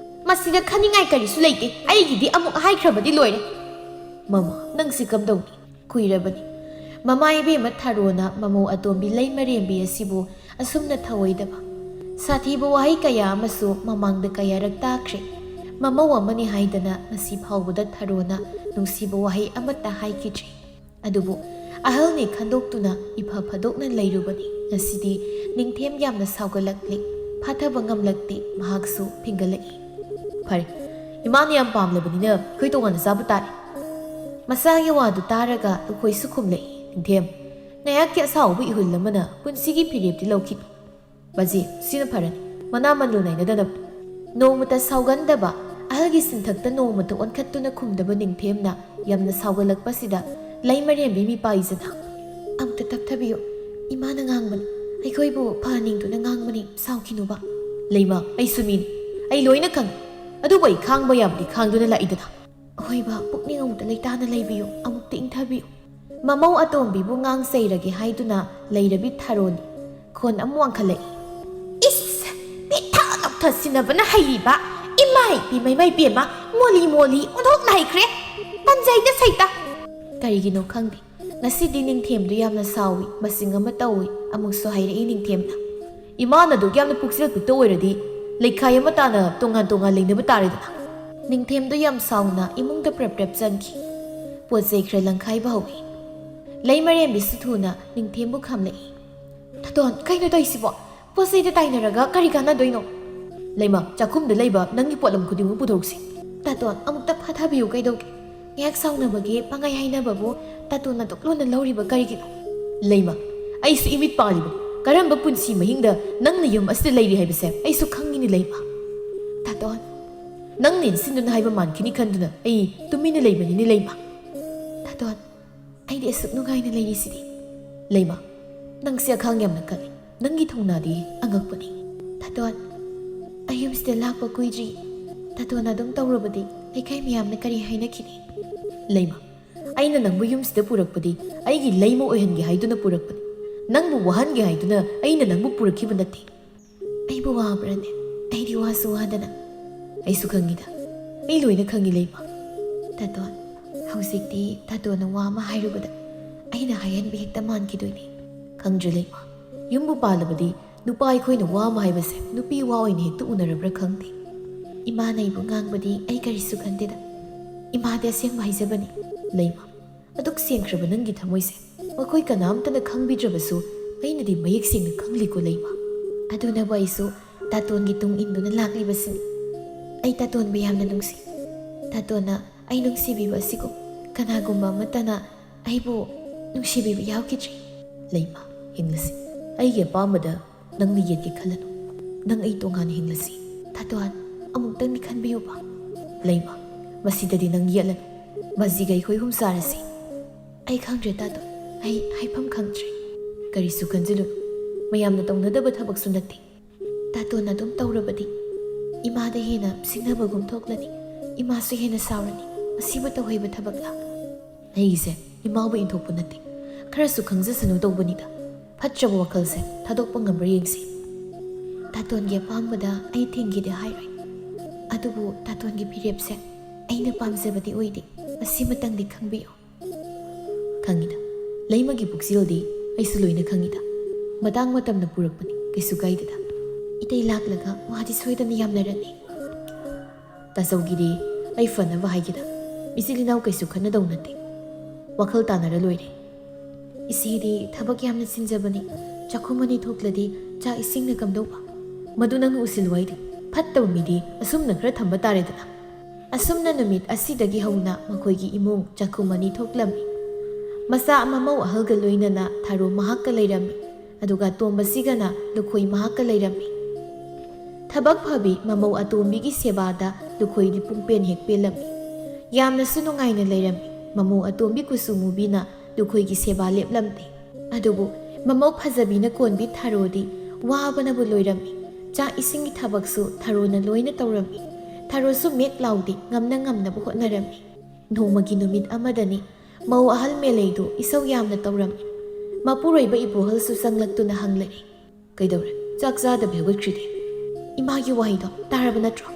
ꯃꯁꯤꯗ ꯈꯟꯅꯤꯡꯉꯥꯏ ꯀꯔꯤꯁꯨ ꯂꯩꯇꯦ, ꯑꯩꯒꯤꯗꯤ ꯑꯃꯨꯛ ꯍꯥꯏꯈ꯭ꯔꯕꯗꯤ ꯂꯣꯏꯔꯦ꯫" "ꯃꯃꯥ, ꯅꯪꯁꯤ ꯀꯝꯗꯧꯅꯤ? ꯀꯨꯏꯔꯕꯅꯤ ꯃꯃꯥ ꯏꯕꯦꯝꯃ ꯊꯔꯣꯅ ꯃꯃꯧ ꯑꯇꯣꯝꯕꯤ ꯂꯩꯃꯔꯦꯝꯕꯤ ꯑꯁꯤꯕꯨ ꯑꯁꯨꯝꯅ ꯊꯧꯑꯣꯏꯗꯕ꯫ ꯁꯥꯊꯤꯕ ꯋꯥꯍꯩ ꯀꯌꯥ ꯑꯃꯁꯨ ꯃꯃꯥꯡꯗ ꯀꯌꯥꯔꯛ ꯇꯥꯈ꯭ꯔꯦ꯫ ꯃꯃꯧ ꯑꯃꯅꯤ ꯍꯥꯏꯗꯅ ꯉꯁꯤ ꯐꯥꯎꯕꯗ ꯊꯔꯣꯅ ꯅꯨꯡꯁꯤꯕ ꯋꯥꯍꯩ ꯑꯃꯠꯇ ꯍꯥꯏꯈꯤꯗ꯭ꯔꯤ꯫ ꯑꯗꯨꯕꯨ ꯑꯍꯜꯅꯤ ꯈꯟꯗꯣꯛꯇꯨꯅ ꯏꯐ ꯐꯗꯣꯛꯅ ꯂꯩꯔꯨꯕꯅꯤ꯫ ꯉꯁꯤꯗꯤ ꯅꯤꯡꯊꯦꯝ ꯌꯥꯝꯅ ꯁꯥꯎꯒꯠꯂꯛꯂꯦ꯫ ꯐꯥꯊꯕ ꯉꯝꯂꯛꯇꯦ꯫ ꯃꯍꯥꯛꯁꯨ ꯐꯤꯡꯒꯠꯂꯛꯏ꯫ "ꯐꯔꯦ, ꯏꯃꯥꯅ ꯌꯥꯝ ꯄꯥꯝꯂꯕꯅꯤꯅ ꯑꯩꯈꯣꯏ ꯇꯣꯉꯥꯟꯅ ꯆꯥꯕ ꯇꯥꯔꯦ꯫" ꯃꯆꯥꯒꯤ ꯋꯥꯗꯨ ꯇꯥꯔꯒ ꯂꯨꯈꯣꯏꯁꯨ ꯈꯨꯝꯂꯛꯏ꯫ "ꯅꯤꯡꯊꯦꯝ, ꯉꯥꯏꯍꯥꯛꯀꯤ ꯑꯁꯥꯎꯕ ꯏꯍꯨꯜ ꯑꯃꯅ ꯄꯨꯟꯁꯤꯒꯤ ꯐꯤꯔꯦꯞꯇꯤ ꯂꯧꯈꯤꯅꯨ꯫ ꯕꯖꯤ, ꯁꯤꯅ ꯐꯔꯅꯤ꯫ ꯃꯅꯥ ꯃꯟꯗꯣ ꯅꯩꯅꯗꯅꯕ꯫" ꯅꯣꯡꯃꯇ ꯁꯥꯎꯒꯟꯗꯕ, ꯑꯍꯜꯒꯤ ꯁꯤꯟꯊꯛꯇ ꯅꯣꯡꯃꯇ ꯑꯣꯟꯈꯠꯇꯨꯅ ꯈꯨꯝꯗꯕ ꯅꯤꯡꯊꯦꯝꯅ ꯌꯥꯝꯅ ꯁꯥꯎꯒꯠꯂꯛꯄꯁꯤꯗ ꯂꯩꯃꯔꯦꯝꯕꯤ ꯃꯤꯄꯥꯏꯖꯅ, "ꯑꯃꯨꯛꯇ ꯇꯞꯊꯕꯤꯌꯨ, ꯏꯃꯥꯅ ꯉꯥꯡꯕꯅꯤ꯫ ꯑꯩꯈꯣꯏꯕꯨ ꯐꯍꯟꯅꯤꯡꯗꯨꯅ ꯉꯥꯡꯕꯅꯤ, ꯁꯥꯎꯈꯤꯅꯨꯕ꯫" "ꯂꯩꯃ, ꯑꯩꯁꯨ ꯃꯤꯅꯤ, ꯑꯩ ꯂꯣꯏꯅ ꯈꯪꯏ꯫ ꯑꯗꯨꯕꯨ ꯑꯩ ꯈꯥꯡꯕ ꯌꯥꯕꯗꯤ ꯈꯥꯡꯗꯨꯅ ꯂꯥꯛꯏꯗꯅ꯫" "ꯍꯣꯏꯕ, ꯄꯨꯛꯅꯤꯡ ꯑꯃꯨꯛꯇ ꯂꯩꯇꯥꯅ ꯂꯩꯕꯤꯌꯨ, ꯑꯃꯨꯛꯇ ꯏꯪꯊꯕꯤꯌꯨ꯫" ꯃꯃꯧ ꯑꯇꯣꯝꯕꯤꯕꯨ ꯉꯥꯡ ꯆꯩꯔꯒꯦ ꯍꯥꯏꯗꯨꯅ ꯂꯩꯔꯕꯤ ꯊꯔꯣꯅꯤ꯫ ꯈꯣꯟ ꯑꯃꯨꯛ ꯋꯥꯡꯈꯠꯂꯛꯏ꯫ "ꯏꯁ! ꯄꯤꯊ ꯅꯣꯛꯊ ꯁꯤꯟꯅꯕꯅ ꯍꯩꯔꯤꯕ! ꯏꯃꯥꯏ ꯄꯦꯝꯃ, ꯏꯃꯥꯏ ꯄꯦꯝꯃ! ꯃꯣꯂꯤ ꯃꯣꯂꯤ ꯑꯣꯟꯊꯣꯛꯅ ꯍꯩꯈ꯭ꯔꯦ! ꯄꯟꯖꯩꯗ ꯁꯩꯇ!" ꯀꯔꯤꯒꯤꯅꯣ ꯈꯪꯗꯦ, ꯉꯁꯤꯗꯤ ꯅꯤꯡꯊꯦꯝꯗꯨ ꯌꯥꯝꯅ ꯁꯥꯎꯏ, ꯃꯆꯤꯡ ꯑꯃ ꯇꯧꯏ꯫ ꯑꯃꯨꯛꯁꯨ ꯍꯥꯏꯔꯛꯏ ꯅꯤꯡꯊꯦꯝꯅ꯫ "ꯏꯃꯥꯅ ꯑꯗꯨꯛ ꯌꯥꯝꯅ ꯄꯨꯛꯆꯦꯜ ꯄꯤꯛꯇ ꯑꯣꯏꯔꯗꯤ ꯂꯩꯈꯥꯏ ꯑꯃ ꯇꯥꯅ ꯇꯣꯉꯥꯟ ꯇꯣꯉꯥꯟ ꯂꯩꯅꯕ ꯇꯥꯔꯦꯗꯅ꯫" ꯅꯤꯡꯊꯦꯝꯗꯨ ꯌꯥꯝ ꯁꯥꯎꯅ ꯏꯃꯨꯡꯗ ꯄ꯭ꯔꯞ ꯄ꯭ꯔꯞ ꯆꯪꯈꯤ꯫ ꯄꯣꯠ ꯆꯩ ꯈꯔ ꯂꯪꯈꯥꯏꯕ ꯍꯧꯏ꯫ ꯂꯩꯃꯔꯦꯝꯕꯤꯁꯨ ꯊꯨꯅ ꯅꯤꯡꯊꯦꯝꯕꯨ ꯈꯥꯝꯂꯛꯏ꯫ "ꯊꯣꯏꯇꯣꯟ, ꯀꯩꯅꯣ ꯇꯧꯏꯁꯤꯕꯣ? ꯄꯣꯠ ꯆꯩꯗ ꯇꯥꯏꯅꯔꯒ ꯀꯔꯤ ꯀꯥꯟꯅꯗꯣꯏꯅꯣ?" ꯂꯩꯃ, ꯆꯥꯛꯈꯨꯝꯗ ꯂꯩꯕ ꯅꯪꯒꯤ ꯄꯣꯠꯂꯝ ꯈꯨꯗꯤꯡꯃꯛ ꯄꯨꯊꯣꯛꯁꯤ꯫ ꯇꯥꯇꯣꯟ, ꯑꯃꯨꯛꯇ ꯐꯥꯊꯕꯤꯌꯨ ꯀꯩꯗꯧꯒꯦ? ꯉꯥꯏꯍꯥꯛ ꯁꯥꯎꯅꯕꯒꯤ ꯄꯪꯍꯥꯏ ꯍꯥꯏꯅꯕꯕꯨ ꯇꯥꯇꯣꯟꯅ ꯑꯗꯨꯛ ꯂꯨꯅ ꯂꯧꯔꯤꯕ ꯀꯔꯤꯒꯤꯅꯣ? ꯂꯩꯃ, ꯑꯩꯁꯨ ꯏꯃꯤꯠ ꯄꯥꯜꯂꯤꯕꯅꯤ꯫ ꯀꯔꯝꯕ ꯄꯨꯟꯁꯤ ꯃꯍꯤꯡꯗ ꯅꯪꯅ ꯌꯨꯝ ꯑꯁꯤꯗ ꯂꯩꯔꯤ ꯍꯥꯏꯕꯁꯦ ꯑꯩꯁꯨ ꯈꯪꯉꯤꯅꯤ ꯂꯩꯃ꯫ ꯇꯥꯇꯣꯟ, ꯅꯪꯅ ꯏꯟꯁꯤꯟꯗꯨꯅ ꯍꯥꯏꯕ ꯃꯥꯟꯈꯤꯅꯤ ꯈꯟꯗꯨꯅ ꯑꯩ ꯇꯨꯃꯤꯟꯅ ꯂꯩꯕꯅꯤꯅꯦ ꯂꯩꯃ꯫ ꯇꯥꯇꯣꯟ, ꯑꯩꯗꯤ ꯑꯁꯨꯛ ꯅꯨꯡꯉꯥꯏꯅ ꯂꯩꯔꯤꯁꯤꯗꯤ꯫ ꯂꯩꯃ, ꯅꯪꯁꯦ ꯑꯈꯥꯡ ꯌꯥꯝꯅ ꯀꯜꯂꯤ꯫ ꯅꯪꯒꯤ ꯊꯧꯅꯥꯗꯤ ꯑꯉꯛꯄꯅꯤ꯫ ꯇꯥꯇꯣꯟ, ꯑꯩ ꯌꯨꯝꯁꯤꯗ ꯂꯥꯛꯄ ꯀꯨꯏꯗ꯭ꯔꯤ꯫ ꯇꯥꯇꯣꯟꯅ ꯑꯗꯨꯝ ꯇꯧꯔꯕꯗꯤ ꯂꯩꯀꯥꯏ ꯃꯌꯥꯝꯅ ꯀꯔꯤ ꯍꯥꯏꯅꯈꯤꯅꯤ? ꯂꯩꯃ, ꯑꯩꯅ ꯅꯪꯕꯨ ꯌꯨꯝꯁꯤꯗ ꯄꯨꯔꯛꯄꯗꯤ ꯑꯩꯒꯤ ꯂꯩꯃ ꯑꯣꯏꯍꯟꯒꯦ ꯍꯥꯏꯗꯨꯅ ꯄꯨꯔꯛꯄꯅꯤ꯫ ꯅꯪꯕꯨ ꯋꯥꯍꯟꯒꯦ ꯍꯥꯏꯗꯨꯅ ꯑꯩꯅ ꯅꯪꯕꯨ ꯄꯨꯔꯛꯈꯤꯕ ꯅꯠꯇꯦ꯫ ꯑꯩꯕꯨ ꯋꯥꯕ꯭ꯔꯅꯦ? ꯑꯩꯗꯤ ꯋꯥꯁꯨ ꯋꯥꯗꯅ꯫ ꯑꯩꯁꯨ ꯈꯪꯉꯤꯗ꯫ ꯑꯩ ꯂꯣꯏꯅ ꯈꯪꯉꯤ ꯂꯩꯃ꯫ ꯇꯥꯇꯣꯟ, ꯍꯧꯖꯤꯛꯇꯤ ꯇꯥꯇꯣꯟꯅ ꯋꯥ ꯑꯃ ꯍꯥꯏꯔꯨꯕꯗ ꯑꯩꯅ ꯍꯥꯏꯍꯟꯕ ꯍꯦꯛꯇ ꯃꯥꯟꯈꯤꯗꯣꯏꯅꯤ꯫ ꯈꯪꯗ꯭ꯔꯦ ꯂꯩꯃ꯫ ꯌꯨꯝꯕꯨ ꯄꯥꯜꯂꯕꯗꯤ ꯅꯨꯄꯥ ꯑꯩꯈꯣꯏꯅ ꯋꯥ ꯑꯃ ꯍꯥꯏꯕꯁꯦ ꯅꯨꯄꯤ ꯋꯥ ꯑꯣꯏꯅ ꯍꯦꯛꯇ ꯎꯅꯔꯕ꯭ꯔꯥ ꯈꯪꯗꯦ꯫ ꯏꯃꯥꯅ ꯑꯩꯕꯨ ꯉꯥꯡꯕꯗꯤ ꯑꯩ ꯀꯔꯤꯁꯨ ꯈꯟꯗꯦꯗ꯫ ꯏꯃꯥꯗꯤ ꯑꯁꯦꯡꯕ ꯍꯥꯏꯖꯕꯅꯤ꯫ ꯂꯩꯃ, ꯑꯗꯨꯛ ꯁꯦꯡꯈ꯭ꯔꯕ ꯅꯪꯒꯤ ꯊꯃꯣꯏꯁꯦ ꯃꯈꯣꯏ ꯀꯅꯥꯝꯇꯅ ꯈꯪꯕꯤꯗ꯭ꯔꯕꯁꯨ ꯑꯩꯅꯗꯤ ꯃꯌꯦꯛ ꯁꯦꯡꯅ ꯈꯪꯂꯤꯀꯣ ꯂꯩꯃ꯫ ꯑꯗꯨꯅꯕꯨ ꯑꯩꯁꯨ ꯇꯥꯇꯣꯟꯒꯤ ꯇꯨꯡ ꯏꯟꯗꯨꯅ ꯂꯥꯛꯂꯤꯕꯁꯤꯅꯤ꯫ ꯑꯩ ꯇꯥꯇꯣꯟꯕꯨ ꯌꯥꯝꯅ ꯅꯨꯡꯁꯤ꯫ ꯇꯥꯇꯣꯟꯅ ꯑꯩ ꯅꯨꯡꯁꯤꯕꯤꯕ ꯑꯁꯤꯒꯨꯝ ꯀꯅꯥꯒꯨꯝꯕ ꯑꯃꯠꯇꯅ ꯑꯩꯕꯨ ꯅꯨꯡꯁꯤꯕꯤꯕ ꯌꯥꯎꯈꯤꯗ꯭ꯔꯤ꯫ ꯂꯩꯃ, ꯍꯤꯡꯂꯁꯤ꯫ ꯑꯩꯒꯤ ꯑꯄꯥꯝꯕꯗ ꯅꯪꯅ ꯌꯦꯠꯀꯦ ꯈꯜꯂꯅꯨ꯫ ꯅꯪ ꯑꯩ ꯇꯣꯉꯥꯟꯅ ꯍꯤꯡꯂꯁꯤ꯫ ꯇꯥꯇꯣꯟ, ꯑꯃꯨꯛꯇꯪꯗꯤ ꯈꯟꯕꯤꯌꯨꯕ꯫ ꯂꯩꯃ, ꯃꯁꯤꯗꯗꯤ ꯅꯪ ꯌꯦꯠꯂꯅꯨ꯫ ꯃꯁꯤꯒ ꯑꯩꯈꯣꯏ ꯑꯍꯨꯝ ꯆꯥꯔꯁꯤ꯫ ꯑꯩ ꯈꯪꯗ꯭ꯔꯦ ꯇꯥꯇꯣꯟ, ꯑꯩ ꯍꯥꯏꯐꯝ ꯈꯪꯗ꯭ꯔꯦ꯫ ꯀꯔꯤꯁꯨ ꯈꯟꯖꯤꯜꯂꯨꯅꯨ꯫ ꯃꯌꯥꯝꯅ ꯇꯧꯅꯗꯕ ꯊꯕꯛꯁꯨ ꯅꯠꯇꯦ꯫ ꯇꯥꯇꯣꯟꯅ ꯑꯗꯨꯝ ꯇꯧꯔꯕꯗꯤ ꯏꯃꯥꯗ ꯍꯦꯟꯅ ꯁꯤꯡꯅꯕꯒꯨꯝ ꯊꯣꯛꯂꯅꯤ꯫ ꯏꯃꯥꯁꯨ ꯍꯦꯟꯅ ꯁꯥꯎꯔꯅꯤ꯫ ꯃꯁꯤꯕꯨ ꯇꯧꯍꯩꯕ ꯊꯕꯛꯂꯥ? ꯑꯩꯒꯤꯁꯦ ꯏꯃꯥꯕꯨ ꯏꯟꯊꯣꯛꯄ ꯅꯠꯇꯦ꯫ ꯈꯔꯁꯨ ꯈꯪꯖꯁꯅꯨ ꯇꯧꯕꯅꯤꯗ꯫ ꯐꯠꯇ꯭ꯔꯕ ꯋꯥꯈꯜꯁꯦ ꯊꯥꯗꯣꯛꯄ ꯉꯝꯕ꯭ꯔꯥ ꯌꯦꯡꯁꯤ꯫ ꯇꯥꯇꯣꯟꯒꯤ ꯑꯄꯥꯝꯕꯗ ꯑꯩ ꯊꯤꯡꯒꯦꯗꯤ ꯍꯥꯏꯔꯣꯏ꯫ ꯑꯗꯨꯕꯨ ꯇꯥꯇꯣꯟꯒꯤ ꯐꯤꯔꯦꯞꯁꯦ ꯑꯩꯅ ꯄꯥꯝꯖꯕꯗꯤ ꯑꯣꯏꯗꯦ꯫ ꯃꯁꯤꯃꯇꯪꯗꯤ ꯈꯪꯕꯤꯌꯨ꯫ ꯈꯪꯉꯤꯗ꯫ ꯂꯩꯃꯒꯤ ꯄꯨꯛꯆꯦꯜꯗꯤ ꯑꯩꯁꯨ ꯂꯣꯏꯅ ꯈꯪꯉꯤꯗ꯫ ꯃꯇꯥꯡ ꯃꯇꯝꯅ ꯄꯨꯔꯛꯄꯅꯤ, ꯀꯩꯁꯨ ꯀꯥꯏꯗꯦꯗ꯫ ꯏꯇꯩ ꯂꯥꯛꯂꯒ ꯋꯥꯗꯤ ꯁꯣꯏꯗꯅ ꯌꯥꯝꯅꯔꯅꯤ꯫ ꯇꯥꯆꯧꯒꯤꯗꯤ ꯑꯩ ꯐꯅꯕ ꯍꯥꯏꯒꯦꯗ꯫ ꯏꯆꯤꯜ ꯏꯅꯥꯎ ꯀꯩꯁꯨ ꯈꯠꯅꯗꯧ ꯅꯠꯇꯦ꯫ ꯋꯥꯈꯜ ꯇꯥꯅꯔ ꯂꯣꯏꯔꯦ꯫ ꯏꯆꯦꯗꯤ ꯊꯕꯛ ꯌꯥꯝꯅ ꯆꯤꯟꯖꯕꯅꯤ꯫ ꯆꯥꯛꯈꯨꯝ ꯑꯅꯤ ꯊꯣꯛꯂꯗꯤ ꯆꯥꯛ ꯏꯁꯤꯡꯅ ꯀꯝꯗꯧꯕ? ꯃꯗꯨ ꯅꯪꯅ ꯎꯁꯤꯜꯂꯨ ꯍꯥꯏꯗꯦ꯫ ꯐꯠꯇꯕ ꯃꯤꯗꯤ ꯑꯁꯨꯝꯅ ꯈꯔ ꯊꯝꯕ ꯇꯥꯔꯦꯗꯅ꯫ ꯑꯁꯨꯝꯅ ꯅꯨꯃꯤꯠ ꯑꯁꯤꯗꯒꯤ ꯍꯧꯅ ꯃꯈꯣꯏꯒꯤ ꯏꯃꯨꯡ ꯆꯥꯛꯈꯨꯝ ꯑꯅꯤ ꯊꯣꯛꯂꯝꯃꯤ꯫ ꯃꯆꯥ ꯃꯃꯧ ꯑꯍꯜꯒ ꯂꯣꯏꯅꯅ ꯊꯥꯔꯣ ꯃꯍꯥꯛꯀ ꯂꯩꯔꯝꯃꯤ꯫ ꯑꯗꯨꯒ ꯑꯇꯣꯝꯕꯁꯤꯒꯅ ꯂꯨꯈꯣꯏ ꯃꯍꯥꯛꯀ ꯂꯩꯔꯝꯃꯤ꯫ ꯊꯕꯛ ꯐꯕꯤ ꯃꯃꯧ ꯑꯇꯣꯝꯕꯤꯒꯤ ꯁꯦꯕꯥꯗ ꯂꯨꯈꯣꯏꯗꯤ ꯄꯨꯡꯄꯦꯟ ꯍꯦꯛ ꯄꯦꯜꯂꯝꯃꯤ꯫ ꯌꯥꯝꯅꯁꯨ ꯅꯨꯡꯉꯥꯏꯅ ꯂꯩꯔꯝꯃꯤ꯫ ꯃꯃꯧ ꯑꯇꯣꯝꯕꯤ ꯀꯨꯁꯨ ꯃꯨꯕꯤꯅ ꯂꯨꯈꯣꯏꯒꯤ ꯁꯦꯕꯥ ꯂꯦꯞꯂꯝꯗꯦ꯫ ꯑꯗꯨꯕꯨ ꯃꯃꯧ ꯐꯖꯕꯤꯅ ꯀꯣꯟꯕꯤ ꯊꯥꯔꯣꯗꯤ ꯋꯥꯕꯅꯕꯨ ꯂꯣꯏꯔꯝꯃꯤ꯫ ꯆꯥꯛ ꯏꯁꯤꯡꯒꯤ ꯊꯕꯛꯁꯨ ꯊꯥꯔꯣꯅ ꯂꯣꯏꯅ ꯇꯧꯔꯝꯃꯤ꯫ ꯊꯥꯔꯣꯁꯨ ꯃꯦꯛ ꯂꯥꯎꯗꯦ, ꯉꯝꯅ ꯉꯝꯅꯕ ꯍꯣꯠꯅꯔꯝꯃꯤ꯫ ꯅꯣꯡꯃꯒꯤ ꯅꯨꯃꯤꯠ ꯑꯃꯗꯅꯤ ꯃꯧ ꯑꯍꯜ ꯃꯦꯂꯩꯗꯨ ꯏꯁꯧ ꯌꯥꯝꯅ ꯇꯧꯔꯝꯃꯤ꯫ ꯃꯄꯨꯔꯣꯏꯕ ꯏꯕꯣꯍꯜꯁꯨ ꯆꯪꯂꯛꯇꯨꯅ ꯍꯪꯂꯛꯏ, "ꯀꯩꯗꯧꯔꯦ? ꯆꯥꯛ ꯆꯥꯗꯕꯤ ꯍꯧꯒꯠꯈ꯭ꯔꯤꯗꯤ?" "ꯏꯃꯥꯒꯤ ꯋꯥꯍꯩꯗꯣ ꯇꯥꯔꯕ ꯅꯠꯇ꯭ꯔꯣ?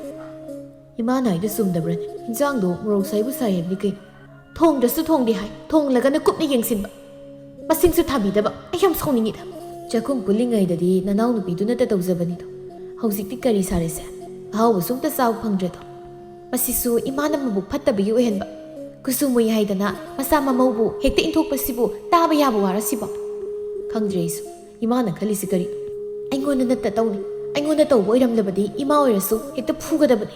ꯏꯃꯥꯅ ꯍꯥꯏꯗꯣ ꯆꯨꯝꯗꯕ꯭ꯔꯅꯦ? ꯏꯟꯖꯥꯡꯗꯣ ꯃꯣꯔꯣꯛ ꯁꯥꯏꯕꯨ ꯁꯥꯏ ꯍꯥꯏꯕꯅꯤ ꯀꯩꯅꯣ? ꯊꯣꯡꯗ꯭ꯔꯁꯨ ꯊꯣꯡꯗꯦ ꯍꯥꯏ, ꯊꯣꯡꯂꯒꯅ ꯀꯨꯞꯅ ꯌꯦꯡꯁꯤꯟꯕ, ꯃꯁꯤꯡꯁꯨ ꯊꯥꯕꯤꯗꯕ꯫ ꯑꯩ ꯌꯥꯝ ꯁꯥꯎꯅꯤꯡꯉꯤꯗ꯫ ꯆꯥꯛꯈꯨꯝ ꯄꯨꯜꯂꯤꯉꯩꯗꯗꯤ ꯅꯅꯥꯎ ꯅꯨꯄꯤꯗꯨꯅꯇ ꯇꯧꯖꯕꯅꯤꯗꯣ, ꯍꯧꯖꯤꯛꯇꯤ ꯀꯔꯤ ꯁꯥꯔꯦꯁꯦ? ꯑꯍꯥꯎꯕꯁꯨ ꯑꯝꯇ ꯆꯥꯕ ꯐꯪꯗ꯭ꯔꯦꯗꯣ꯫ ꯃꯁꯤꯁꯨ ꯏꯃꯥꯅ ꯃꯕꯨꯛ ꯐꯠꯇꯕꯒꯤ ꯑꯣꯏꯍꯟꯕ꯫ ꯀꯨꯁꯨ ꯃꯨꯏ ꯍꯥꯏꯗꯅ ꯃꯆꯥ ꯃꯃꯧꯕꯨ ꯍꯦꯛꯇ ꯏꯟꯊꯣꯛꯄꯁꯤꯕꯨ ꯇꯥꯕ ꯌꯥꯕ ꯋꯥꯔ ꯁꯤꯕꯣ?" "ꯈꯪꯗ꯭ꯔꯦ ꯑꯩꯁꯨ꯫ ꯏꯃꯥꯅ ꯈꯜꯂꯤꯁꯤ ꯀꯔꯤꯅꯣ? ꯑꯩꯉꯣꯟꯗ ꯅꯠꯇ ꯇꯧꯅꯤ꯫ ꯑꯩꯉꯣꯟꯗ ꯇꯧꯕ ꯑꯣꯏꯔꯝꯂꯕꯗꯤ ꯏꯃꯥ ꯑꯣꯏꯔꯁꯨ ꯍꯦꯛꯇ ꯐꯨꯒꯗꯕꯅꯤ꯫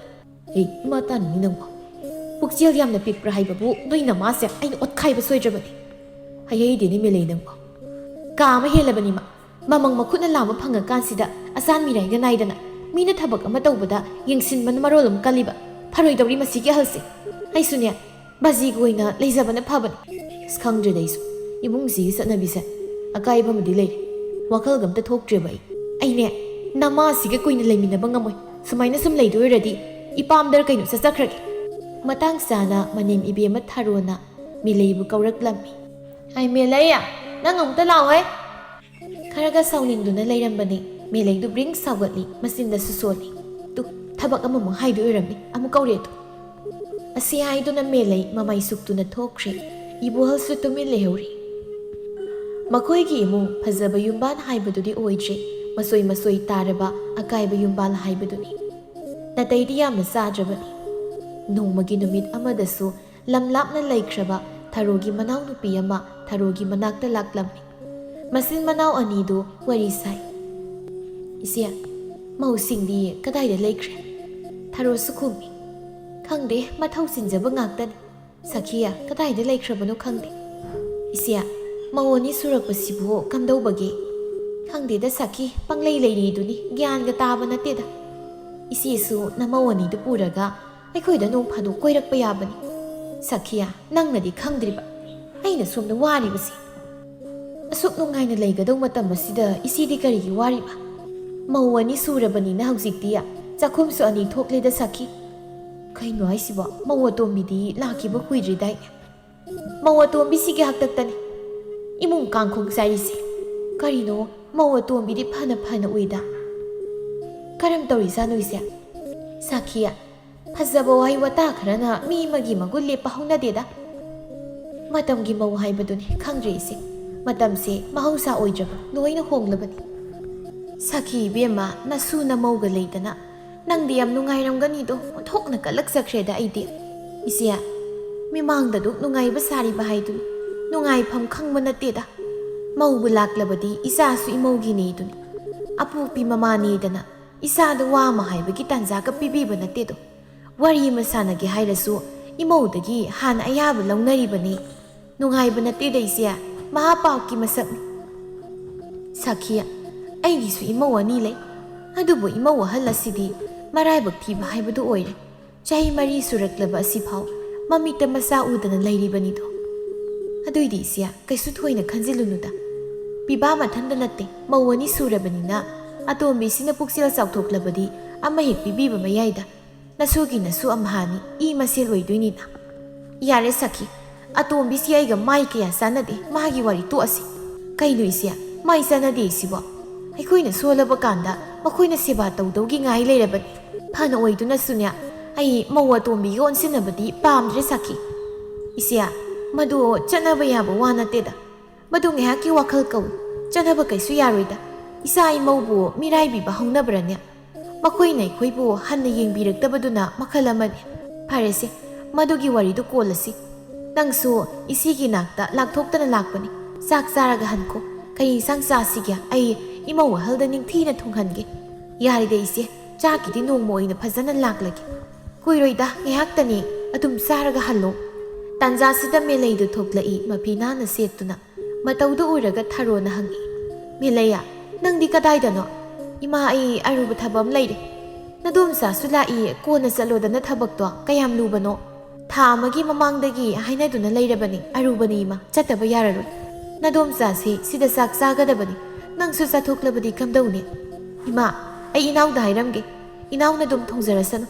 ꯑꯩ ꯏꯃꯥ ꯇꯥꯅꯤꯡꯉꯤ ꯅꯪꯕꯣ? ꯄꯨꯛꯆꯦꯜ ꯌꯥꯝꯅ ꯄꯤꯛꯄ꯭ꯔꯥ ꯍꯥꯏꯕꯕꯨ ꯅꯣꯏ ꯅꯃꯥꯁꯦ ꯑꯩꯅ ꯑꯣꯠꯈꯥꯏꯕ ꯁꯣꯏꯗ꯭ꯔꯕꯅꯤ꯫ ꯍꯩꯍꯩꯗꯦꯅꯦ ꯃꯦꯂꯩ ꯅꯪꯕꯣ꯫ ꯀꯥ ꯑꯃ ꯍꯦꯜꯂꯕꯅꯤ ꯃꯥ꯫ ꯃꯃꯪ ꯃꯈꯨꯠꯅ ꯂꯥꯝꯕ ꯐꯪꯉꯀꯥꯟꯁꯤꯗ ꯑꯆꯥꯟ ꯃꯤꯔꯥꯏꯒ ꯅꯥꯏꯗꯅ ꯃꯤꯅ ꯊꯕꯛ ꯑꯃ ꯇꯧꯕꯗ ꯌꯦꯡꯁꯤꯟꯕꯅ ꯃꯔꯣꯜ ꯑꯃ ꯀꯜꯂꯤꯕ꯫ ꯐꯔꯣꯏꯗꯧꯔꯤ ꯃꯁꯤꯒꯤ ꯑꯍꯜꯁꯦ꯫ ꯑꯩꯁꯨꯅꯦ, ꯕꯥꯖꯤꯒ ꯑꯣꯏꯅ ꯂꯩꯖꯕꯅ ꯐꯕꯅꯤ꯫ ꯑꯁ, ꯈꯪꯗ꯭ꯔꯦꯗ ꯑꯩꯁꯨ꯫ ꯏꯃꯨꯡꯁꯤꯒꯤ ꯆꯠꯅꯕꯤꯁꯦ ꯑꯀꯥꯏꯕ ꯑꯃꯗꯤ ꯂꯩꯔꯦ꯫ ꯋꯥꯈꯜꯒ ꯑꯝꯇ ꯊꯣꯛꯇ꯭ꯔꯦꯕ ꯑꯩ꯫ ꯑꯩꯅꯦ, ꯅꯃꯥꯁꯤꯒ ꯀꯨꯏꯅ ꯂꯩꯃꯤꯟꯅꯕ ꯉꯝꯃꯣꯏ꯫ ꯁꯨꯃꯥꯏꯅ ꯁꯨꯝ ꯂꯩꯗꯣꯏ ꯑꯣꯏꯔꯗꯤ ꯏꯄꯥꯝꯗꯔ ꯀꯩꯅꯣ ꯆꯠꯆꯈ꯭ꯔꯒꯦ꯫ ꯃꯇꯥꯡ ꯆꯥꯅ ꯃꯅꯦꯝ ꯏꯕꯦꯝꯃ ꯊꯥꯔꯣꯅ ꯃꯦꯂꯩꯕꯨ ꯀꯧꯔꯛꯂꯝꯃꯤ꯫ "ꯍꯥꯏ ꯃꯦꯂꯩ, ꯅꯪ ꯑꯃꯨꯛꯇ ꯂꯥꯛꯑꯣꯍꯦ!" ꯈꯔꯒ ꯁꯥꯎꯅꯤꯡꯗꯨꯅ ꯂꯩꯔꯝꯕꯅꯤ꯫ ꯃꯦꯂꯩꯗꯨ ꯕ꯭ꯔꯤꯡ ꯁꯥꯎꯒꯠꯂꯤ, ꯃꯆꯤꯟꯗꯁꯨ ꯁꯣꯜꯂꯤ꯫ "ꯇꯨ, ꯊꯕꯛ ꯑꯃꯃꯨꯛ ꯍꯥꯏꯗꯣꯏ ꯑꯣꯏꯔꯝꯅꯤ, ꯑꯃꯨꯛ ꯀꯧꯔꯦ ꯇꯨ!" ꯑꯁꯤ ꯍꯥꯏꯗꯨꯅ ꯃꯦꯂꯩ ꯃꯃꯥꯏ ꯁꯨꯛꯇꯨꯅ ꯊꯣꯛꯈ꯭ꯔꯦ꯫ ꯏꯕꯣꯍꯜꯁꯨ ꯇꯨꯃꯤꯟ ꯂꯩꯍꯧꯔꯤ꯫ ꯃꯈꯣꯏꯒꯤ ꯏꯃꯨꯡ ꯐꯖꯕ ꯌꯨꯝꯕꯥꯟ ꯍꯥꯏꯕꯗꯨꯗꯤ ꯑꯣꯏꯗ꯭ꯔꯦ, ꯃꯁꯣꯏ ꯃꯁꯣꯏ ꯇꯥꯔꯕ ꯑꯀꯥꯏꯕ ꯌꯨꯝꯕꯥꯟ ꯍꯥꯏꯕꯗꯨꯅꯤ꯫ ꯅꯥꯇꯩꯗꯤ ꯌꯥꯝꯅ ꯆꯥꯗ꯭ꯔꯕꯅꯤ꯫ ꯅꯣꯡꯃꯒꯤ ꯅꯨꯃꯤꯠ ꯑꯃꯗꯁꯨ ꯂꯝ ꯂꯥꯞꯅ ꯂꯩꯈ꯭ꯔꯕ ꯊꯔꯣꯒꯤ ꯃꯅꯥꯎꯅꯨꯄꯤ ꯑꯃ ꯊꯔꯣꯒꯤ ꯃꯅꯥꯛꯇ ꯂꯥꯛꯂꯝꯃꯤ꯫ ꯃꯆꯤꯟ ꯃꯅꯥꯎ ꯑꯅꯤꯗꯨ ꯋꯥꯔꯤ ꯁꯥꯏ꯫ "ꯏꯆꯦ, "ꯃꯧꯁꯤꯡꯗꯤ ꯀꯗꯥꯏꯗ ꯂꯩꯈ꯭ꯔꯦ?" ꯊꯔꯣꯁꯨ ꯈꯨꯝꯃꯤ꯫ "ꯈꯪꯗꯦ, ꯃꯊꯧ ꯆꯤꯟꯖꯕ ꯉꯥꯛꯇꯅꯤ꯫ ꯁꯈꯤꯌꯥ ꯀꯗꯥꯏꯗ ꯂꯩꯈ꯭ꯔꯕꯅꯣ ꯈꯪꯗꯦ꯫ ꯏꯆꯦ, ꯃꯧ ꯑꯅꯤ ꯁꯨꯔꯛꯄꯁꯤꯕꯨ ꯀꯝꯗꯧꯕꯒꯦ?" "ꯈꯪꯗꯦꯗ ꯁꯈꯤ, ꯄꯪꯂꯩ ꯂꯩꯔꯤꯗꯨꯅꯤ, ꯒ꯭ꯌꯥꯟꯒ ꯇꯥꯕ ꯅꯠꯇꯦꯗ꯫ ꯏꯆꯦꯁꯨ ꯅꯃꯧ ꯑꯅꯤꯗꯨ ꯄꯨꯔꯒ ꯑꯩꯈꯣꯏꯗ ꯅꯣꯡ ꯐꯥꯗꯣꯛ ꯀꯣꯏꯔꯛꯄ ꯌꯥꯕꯅꯤ꯫ ꯁꯈꯤꯌꯥ, ꯅꯪꯅꯗꯤ ꯈꯪꯗ꯭ꯔꯤꯕ ꯑꯩꯅ ꯁꯣꯝꯗ ꯋꯥꯔꯤꯕꯁꯤ꯫ ꯑꯁꯨꯛ ꯅꯨꯡꯉꯥꯏꯅ ꯂꯩꯒꯗꯧ ꯃꯇꯝ ꯑꯁꯤꯗ ꯏꯆꯦꯗꯤ ꯀꯔꯤꯒꯤ ꯋꯥꯔꯤꯕ? ꯃꯧ ꯑꯅꯤ ꯁꯨꯔꯕꯅꯤꯅ ꯍꯧꯖꯤꯛꯇꯤ ꯆꯥꯛꯈꯨꯝꯁꯨ ꯑꯅꯤ ꯊꯣꯛꯂꯦꯗ ꯁꯈꯤ꯫ ꯀꯩꯅꯣ ꯍꯥꯏꯁꯤꯕꯣ? ꯃꯧ ꯑꯇꯣꯝꯕꯤꯗꯤ ꯂꯥꯛꯈꯤꯕ ꯀꯨꯏꯗ꯭ꯔꯤꯗꯥꯏꯅꯦ?" "ꯃꯧ ꯑꯇꯣꯝꯕꯤꯁꯤꯒꯤ ꯍꯥꯛꯇꯛꯇꯅꯤ꯫ ꯏꯃꯨꯡ ꯀꯥꯡꯈꯣꯡ ꯆꯥꯏꯔꯤꯁꯦ꯫ ꯀꯔꯤꯅꯣ, ꯃꯧ ꯑꯇꯣꯝꯕꯤꯗꯤ ꯐꯅ ꯐꯅ ꯎꯏꯗ꯫ ꯀꯔꯝ ꯇꯧꯔꯤꯖꯥꯠꯅꯣ ꯏꯆꯦ?" "ꯁꯥꯈꯤꯌꯥ, ꯐꯖꯕ ꯋꯥꯍꯩ ꯋꯥꯇꯥ ꯈꯔꯅ ꯃꯤ ꯑꯃꯒꯤ ꯃꯒꯨꯟ ꯂꯦꯞꯄ ꯍꯧꯅꯗꯦꯗ꯫ ꯃꯇꯝꯒꯤ ꯃꯧ ꯍꯥꯏꯕꯗꯨꯅꯤ, ꯈꯪꯗ꯭ꯔꯦ ꯏꯆꯦ꯫ ꯃꯇꯝꯁꯦ ꯃꯍꯧꯁꯥ ꯑꯣꯏꯗ꯭ꯔꯕ, ꯂꯣꯏꯅ ꯍꯣꯡꯂꯕꯅꯤ꯫ ꯁꯥꯈꯤ ꯏꯕꯦꯝꯃ, ꯅꯁꯨ ꯅꯃꯧꯒ ꯂꯩꯗꯅ ꯅꯪꯗꯤ ꯌꯥꯝ ꯅꯨꯡꯉꯥꯏꯔꯝꯒꯅꯤꯗꯣ, ꯑꯣꯟꯊꯣꯛꯅ ꯀꯜꯂꯛꯆꯈ꯭ꯔꯦꯗ ꯑꯩꯗꯤ꯫ ꯏꯆꯦ, ꯃꯤꯃꯥꯡꯗ ꯑꯗꯨꯛ ꯅꯨꯡꯉꯥꯏꯕ ꯁꯥꯔꯤꯕ ꯍꯥꯏꯗꯨꯅꯤ, ꯅꯨꯡꯉꯥꯏꯐꯝ ꯈꯪꯕ ꯅꯠꯇꯦꯗ꯫ ꯃꯧꯕꯨ ꯂꯥꯛꯂꯕꯗꯤ ꯏꯆꯥꯁꯨ ꯏꯃꯧꯒꯤꯅꯦꯗꯨꯅꯤ꯫ ꯑꯄꯣꯛꯄꯤ ꯃꯃꯥꯅꯦꯗꯅ ꯏꯆꯥꯗ ꯋꯥ ꯑꯃ ꯍꯥꯏꯕꯒꯤ ꯇꯥꯟꯖꯥꯒ ꯄꯤꯕꯤꯕ ꯅꯠꯇꯦꯗꯣ꯫ ꯋꯥꯔꯤ ꯑꯃ ꯁꯥꯟꯅꯒꯦ ꯍꯥꯏꯔꯁꯨ ꯏꯃꯧꯗꯒꯤ ꯍꯥꯟꯅ ꯑꯌꯥꯕ ꯂꯧꯅꯔꯤꯕꯅꯤ꯫ ꯅꯨꯡꯉꯥꯏꯕ ꯅꯠꯇꯦꯗ ꯏꯆꯦ, ꯃꯍꯥ ꯄꯥꯞꯀꯤ ꯃꯁꯛꯅꯤ꯫ ꯁꯥꯈꯤ, ꯑꯩꯒꯤꯁꯨ ꯏꯃꯧ ꯑꯅꯤ ꯂꯩ, ꯑꯗꯨꯕꯨ ꯏꯃꯧ ꯑꯍꯜ ꯑꯁꯤꯗꯤ ꯃꯔꯥꯏꯕꯛ ꯊꯤꯕ ꯍꯥꯏꯕꯗꯨ ꯑꯣꯏꯔꯦ꯫ ꯆꯍꯤ ꯃꯔꯤ ꯁꯨꯔꯛꯂꯕ ꯑꯁꯤꯐꯥꯎ ꯃꯃꯤꯠꯇ ꯃꯆꯥ ꯎꯗꯅ ꯂꯩꯔꯤꯕꯅꯤꯗꯣ꯫ ꯑꯗꯨꯏꯗꯤ ꯏꯆꯦ, ꯀꯩꯁꯨ ꯊꯣꯏꯅ ꯈꯟꯖꯤꯜꯂꯨꯅꯨꯗ꯫ ꯄꯤꯕꯥ ꯃꯊꯟꯇ ꯅꯠꯇꯦ, ꯃꯧ ꯑꯅꯤ ꯁꯨꯔꯕꯅꯤꯅ ꯑꯇꯣꯝꯕꯤꯁꯤꯅ ꯄꯨꯛꯆꯦꯜ ꯆꯥꯎꯊꯣꯛꯂꯕꯗꯤ ꯑꯃ ꯍꯦꯛ ꯄꯤꯕꯤꯕ ꯃꯌꯥꯏꯗ꯫ ꯅꯁꯨꯒꯤ ꯅꯁꯨ ꯑꯝꯍꯥꯅꯤ, ꯏ ꯃꯁꯦꯜ ꯑꯣꯏꯗꯣꯏꯅꯤꯅ꯫ ꯌꯥꯔꯦ ꯁꯈꯤ, ꯑꯇꯣꯝꯕꯤꯁꯤ ꯑꯩꯒ ꯃꯥꯏ ꯀꯌꯥ ꯆꯥꯟꯅꯗꯦ, ꯃꯥꯒꯤ ꯋꯥꯔꯤ ꯇꯣꯛꯑꯁꯤ꯫ ꯀꯩꯅꯣ ꯏꯆꯦ, ꯃꯥꯏ ꯆꯥꯟꯅꯗꯦ ꯁꯤꯕꯣ? ꯑꯩꯈꯣꯏꯅ ꯁꯣꯜꯂꯕ ꯀꯥꯟꯗ ꯃꯈꯣꯏꯅ ꯁꯦꯕꯥ ꯇꯧꯗꯧꯒꯤ ꯉꯥꯏ ꯂꯩꯔꯕꯅꯤ꯫ ꯐꯅ ꯑꯣꯏꯗꯨꯅꯁꯨꯅꯦ, ꯑꯩ ꯃꯧ ꯑꯇꯣꯝꯕꯤꯒ ꯑꯣꯟꯁꯤꯟꯅꯕꯗꯤ ꯄꯥꯝꯗ꯭ꯔꯦ ꯁꯈꯤ꯫ ꯏꯆꯦ, ꯃꯗꯨ ꯆꯠꯅꯕ ꯌꯥꯕ ꯋꯥ ꯅꯠꯇꯦꯗ꯫ ꯃꯗꯨ ꯉꯥꯏꯍꯥꯛꯀꯤ ꯋꯥꯈꯜ ꯀꯧꯏ꯫ ꯆꯠꯅꯕ ꯀꯩꯁꯨ ꯌꯥꯔꯣꯏꯗ꯫ ꯏꯆꯥ ꯏꯃꯧꯕꯨ ꯃꯤꯔꯥꯏꯕꯤꯕ ꯍꯧꯅꯕ꯭ꯔꯅꯦ? ꯃꯈꯣꯏꯅ ꯑꯩꯈꯣꯏꯕꯨ ꯍꯟꯅ ꯌꯦꯡꯕꯤꯔꯛꯇꯕꯗꯨꯅ ꯃꯈꯜ ꯑꯃꯅꯤ꯫ ꯐꯔꯦꯁꯦ, ꯃꯗꯨꯒꯤ ꯋꯥꯔꯤꯗꯨ ꯀꯣꯜꯂꯁꯤ꯫ ꯅꯪꯁꯨ ꯏꯆꯦꯒꯤ ꯅꯥꯛꯇ ꯂꯥꯛꯊꯣꯛꯇꯅ ꯂꯥꯛꯄꯅꯤ꯫ ꯆꯥꯛ ꯆꯥꯔꯒ ꯍꯟꯈꯣ꯫ ꯀꯔꯤ ꯏꯟꯁꯥꯡ ꯆꯥꯁꯤꯒꯦ? ꯑꯩ ꯏꯃꯧ ꯑꯍꯜꯗ ꯅꯤꯡꯊꯤꯅ ꯊꯣꯡꯍꯟꯒꯦ꯫ "ꯌꯥꯔꯦꯗ ꯏꯆꯦ, ꯆꯥꯛꯀꯤꯗꯤ ꯅꯣꯡꯃ ꯑꯣꯏꯅ ꯐꯖꯅ ꯂꯥꯛꯂꯒꯦ꯫ ꯀꯨꯏꯔꯣꯏꯗ, ꯉꯥꯏꯍꯥꯛꯇꯅꯤ, ꯑꯗꯨꯝ ꯆꯥꯔꯒ ꯍꯜꯂꯣ"꯫ ꯇꯥꯟꯖꯥꯁꯤꯗ ꯃꯦꯂꯩꯗꯨ ꯊꯣꯛꯂꯛꯏ, ꯃꯐꯤ ꯅꯥꯟꯅ ꯁꯦꯠꯇꯨꯅ꯫ ꯃꯇꯧꯗꯨ ꯎꯔꯒ ꯊꯔꯣꯅ ꯍꯪꯉꯤ, "ꯃꯦꯂꯩꯌꯥ, ꯅꯪꯗꯤ ꯀꯗꯥꯏꯗꯅꯣ?" "ꯏꯃꯥ, ꯑꯩ ꯑꯔꯨꯕ ꯊꯕꯛ ꯑꯃ ꯂꯩꯔꯦ꯫ ꯅꯗꯣꯝꯆꯥꯁꯨ ꯂꯥꯛꯏ, ꯀꯣꯟꯅ ꯆꯠꯂꯣꯗꯅ ꯊꯕꯛꯇꯣ ꯀꯌꯥꯝ ꯂꯨꯕꯅꯣ? ꯊꯥ ꯑꯃꯒꯤ ꯃꯃꯥꯡꯗꯒꯤ ꯍꯥꯏꯅꯗꯨꯅ ꯂꯩꯔꯕꯅꯤ, ꯑꯔꯨꯕꯅꯤ ꯏꯃꯥ, ꯆꯠꯇꯕ ꯌꯥꯔꯔꯣꯏ꯫ ꯅꯗꯣꯝꯆꯥꯁꯤ ꯁꯤꯗ ꯆꯥꯛ ꯆꯥꯒꯗꯕꯅꯤ, ꯅꯪꯁꯨ ꯆꯠꯊꯣꯛꯂꯕꯗꯤ ꯀꯝꯗꯧꯅꯤ?" "ꯏꯃꯥ, ꯑꯩ ꯏꯅꯥꯎꯗ ꯍꯥꯏꯔꯝꯒꯦ, ꯏꯅꯥꯎꯅ ꯑꯗꯨꯝ ꯊꯣꯡꯖꯔꯁꯅꯨ꯫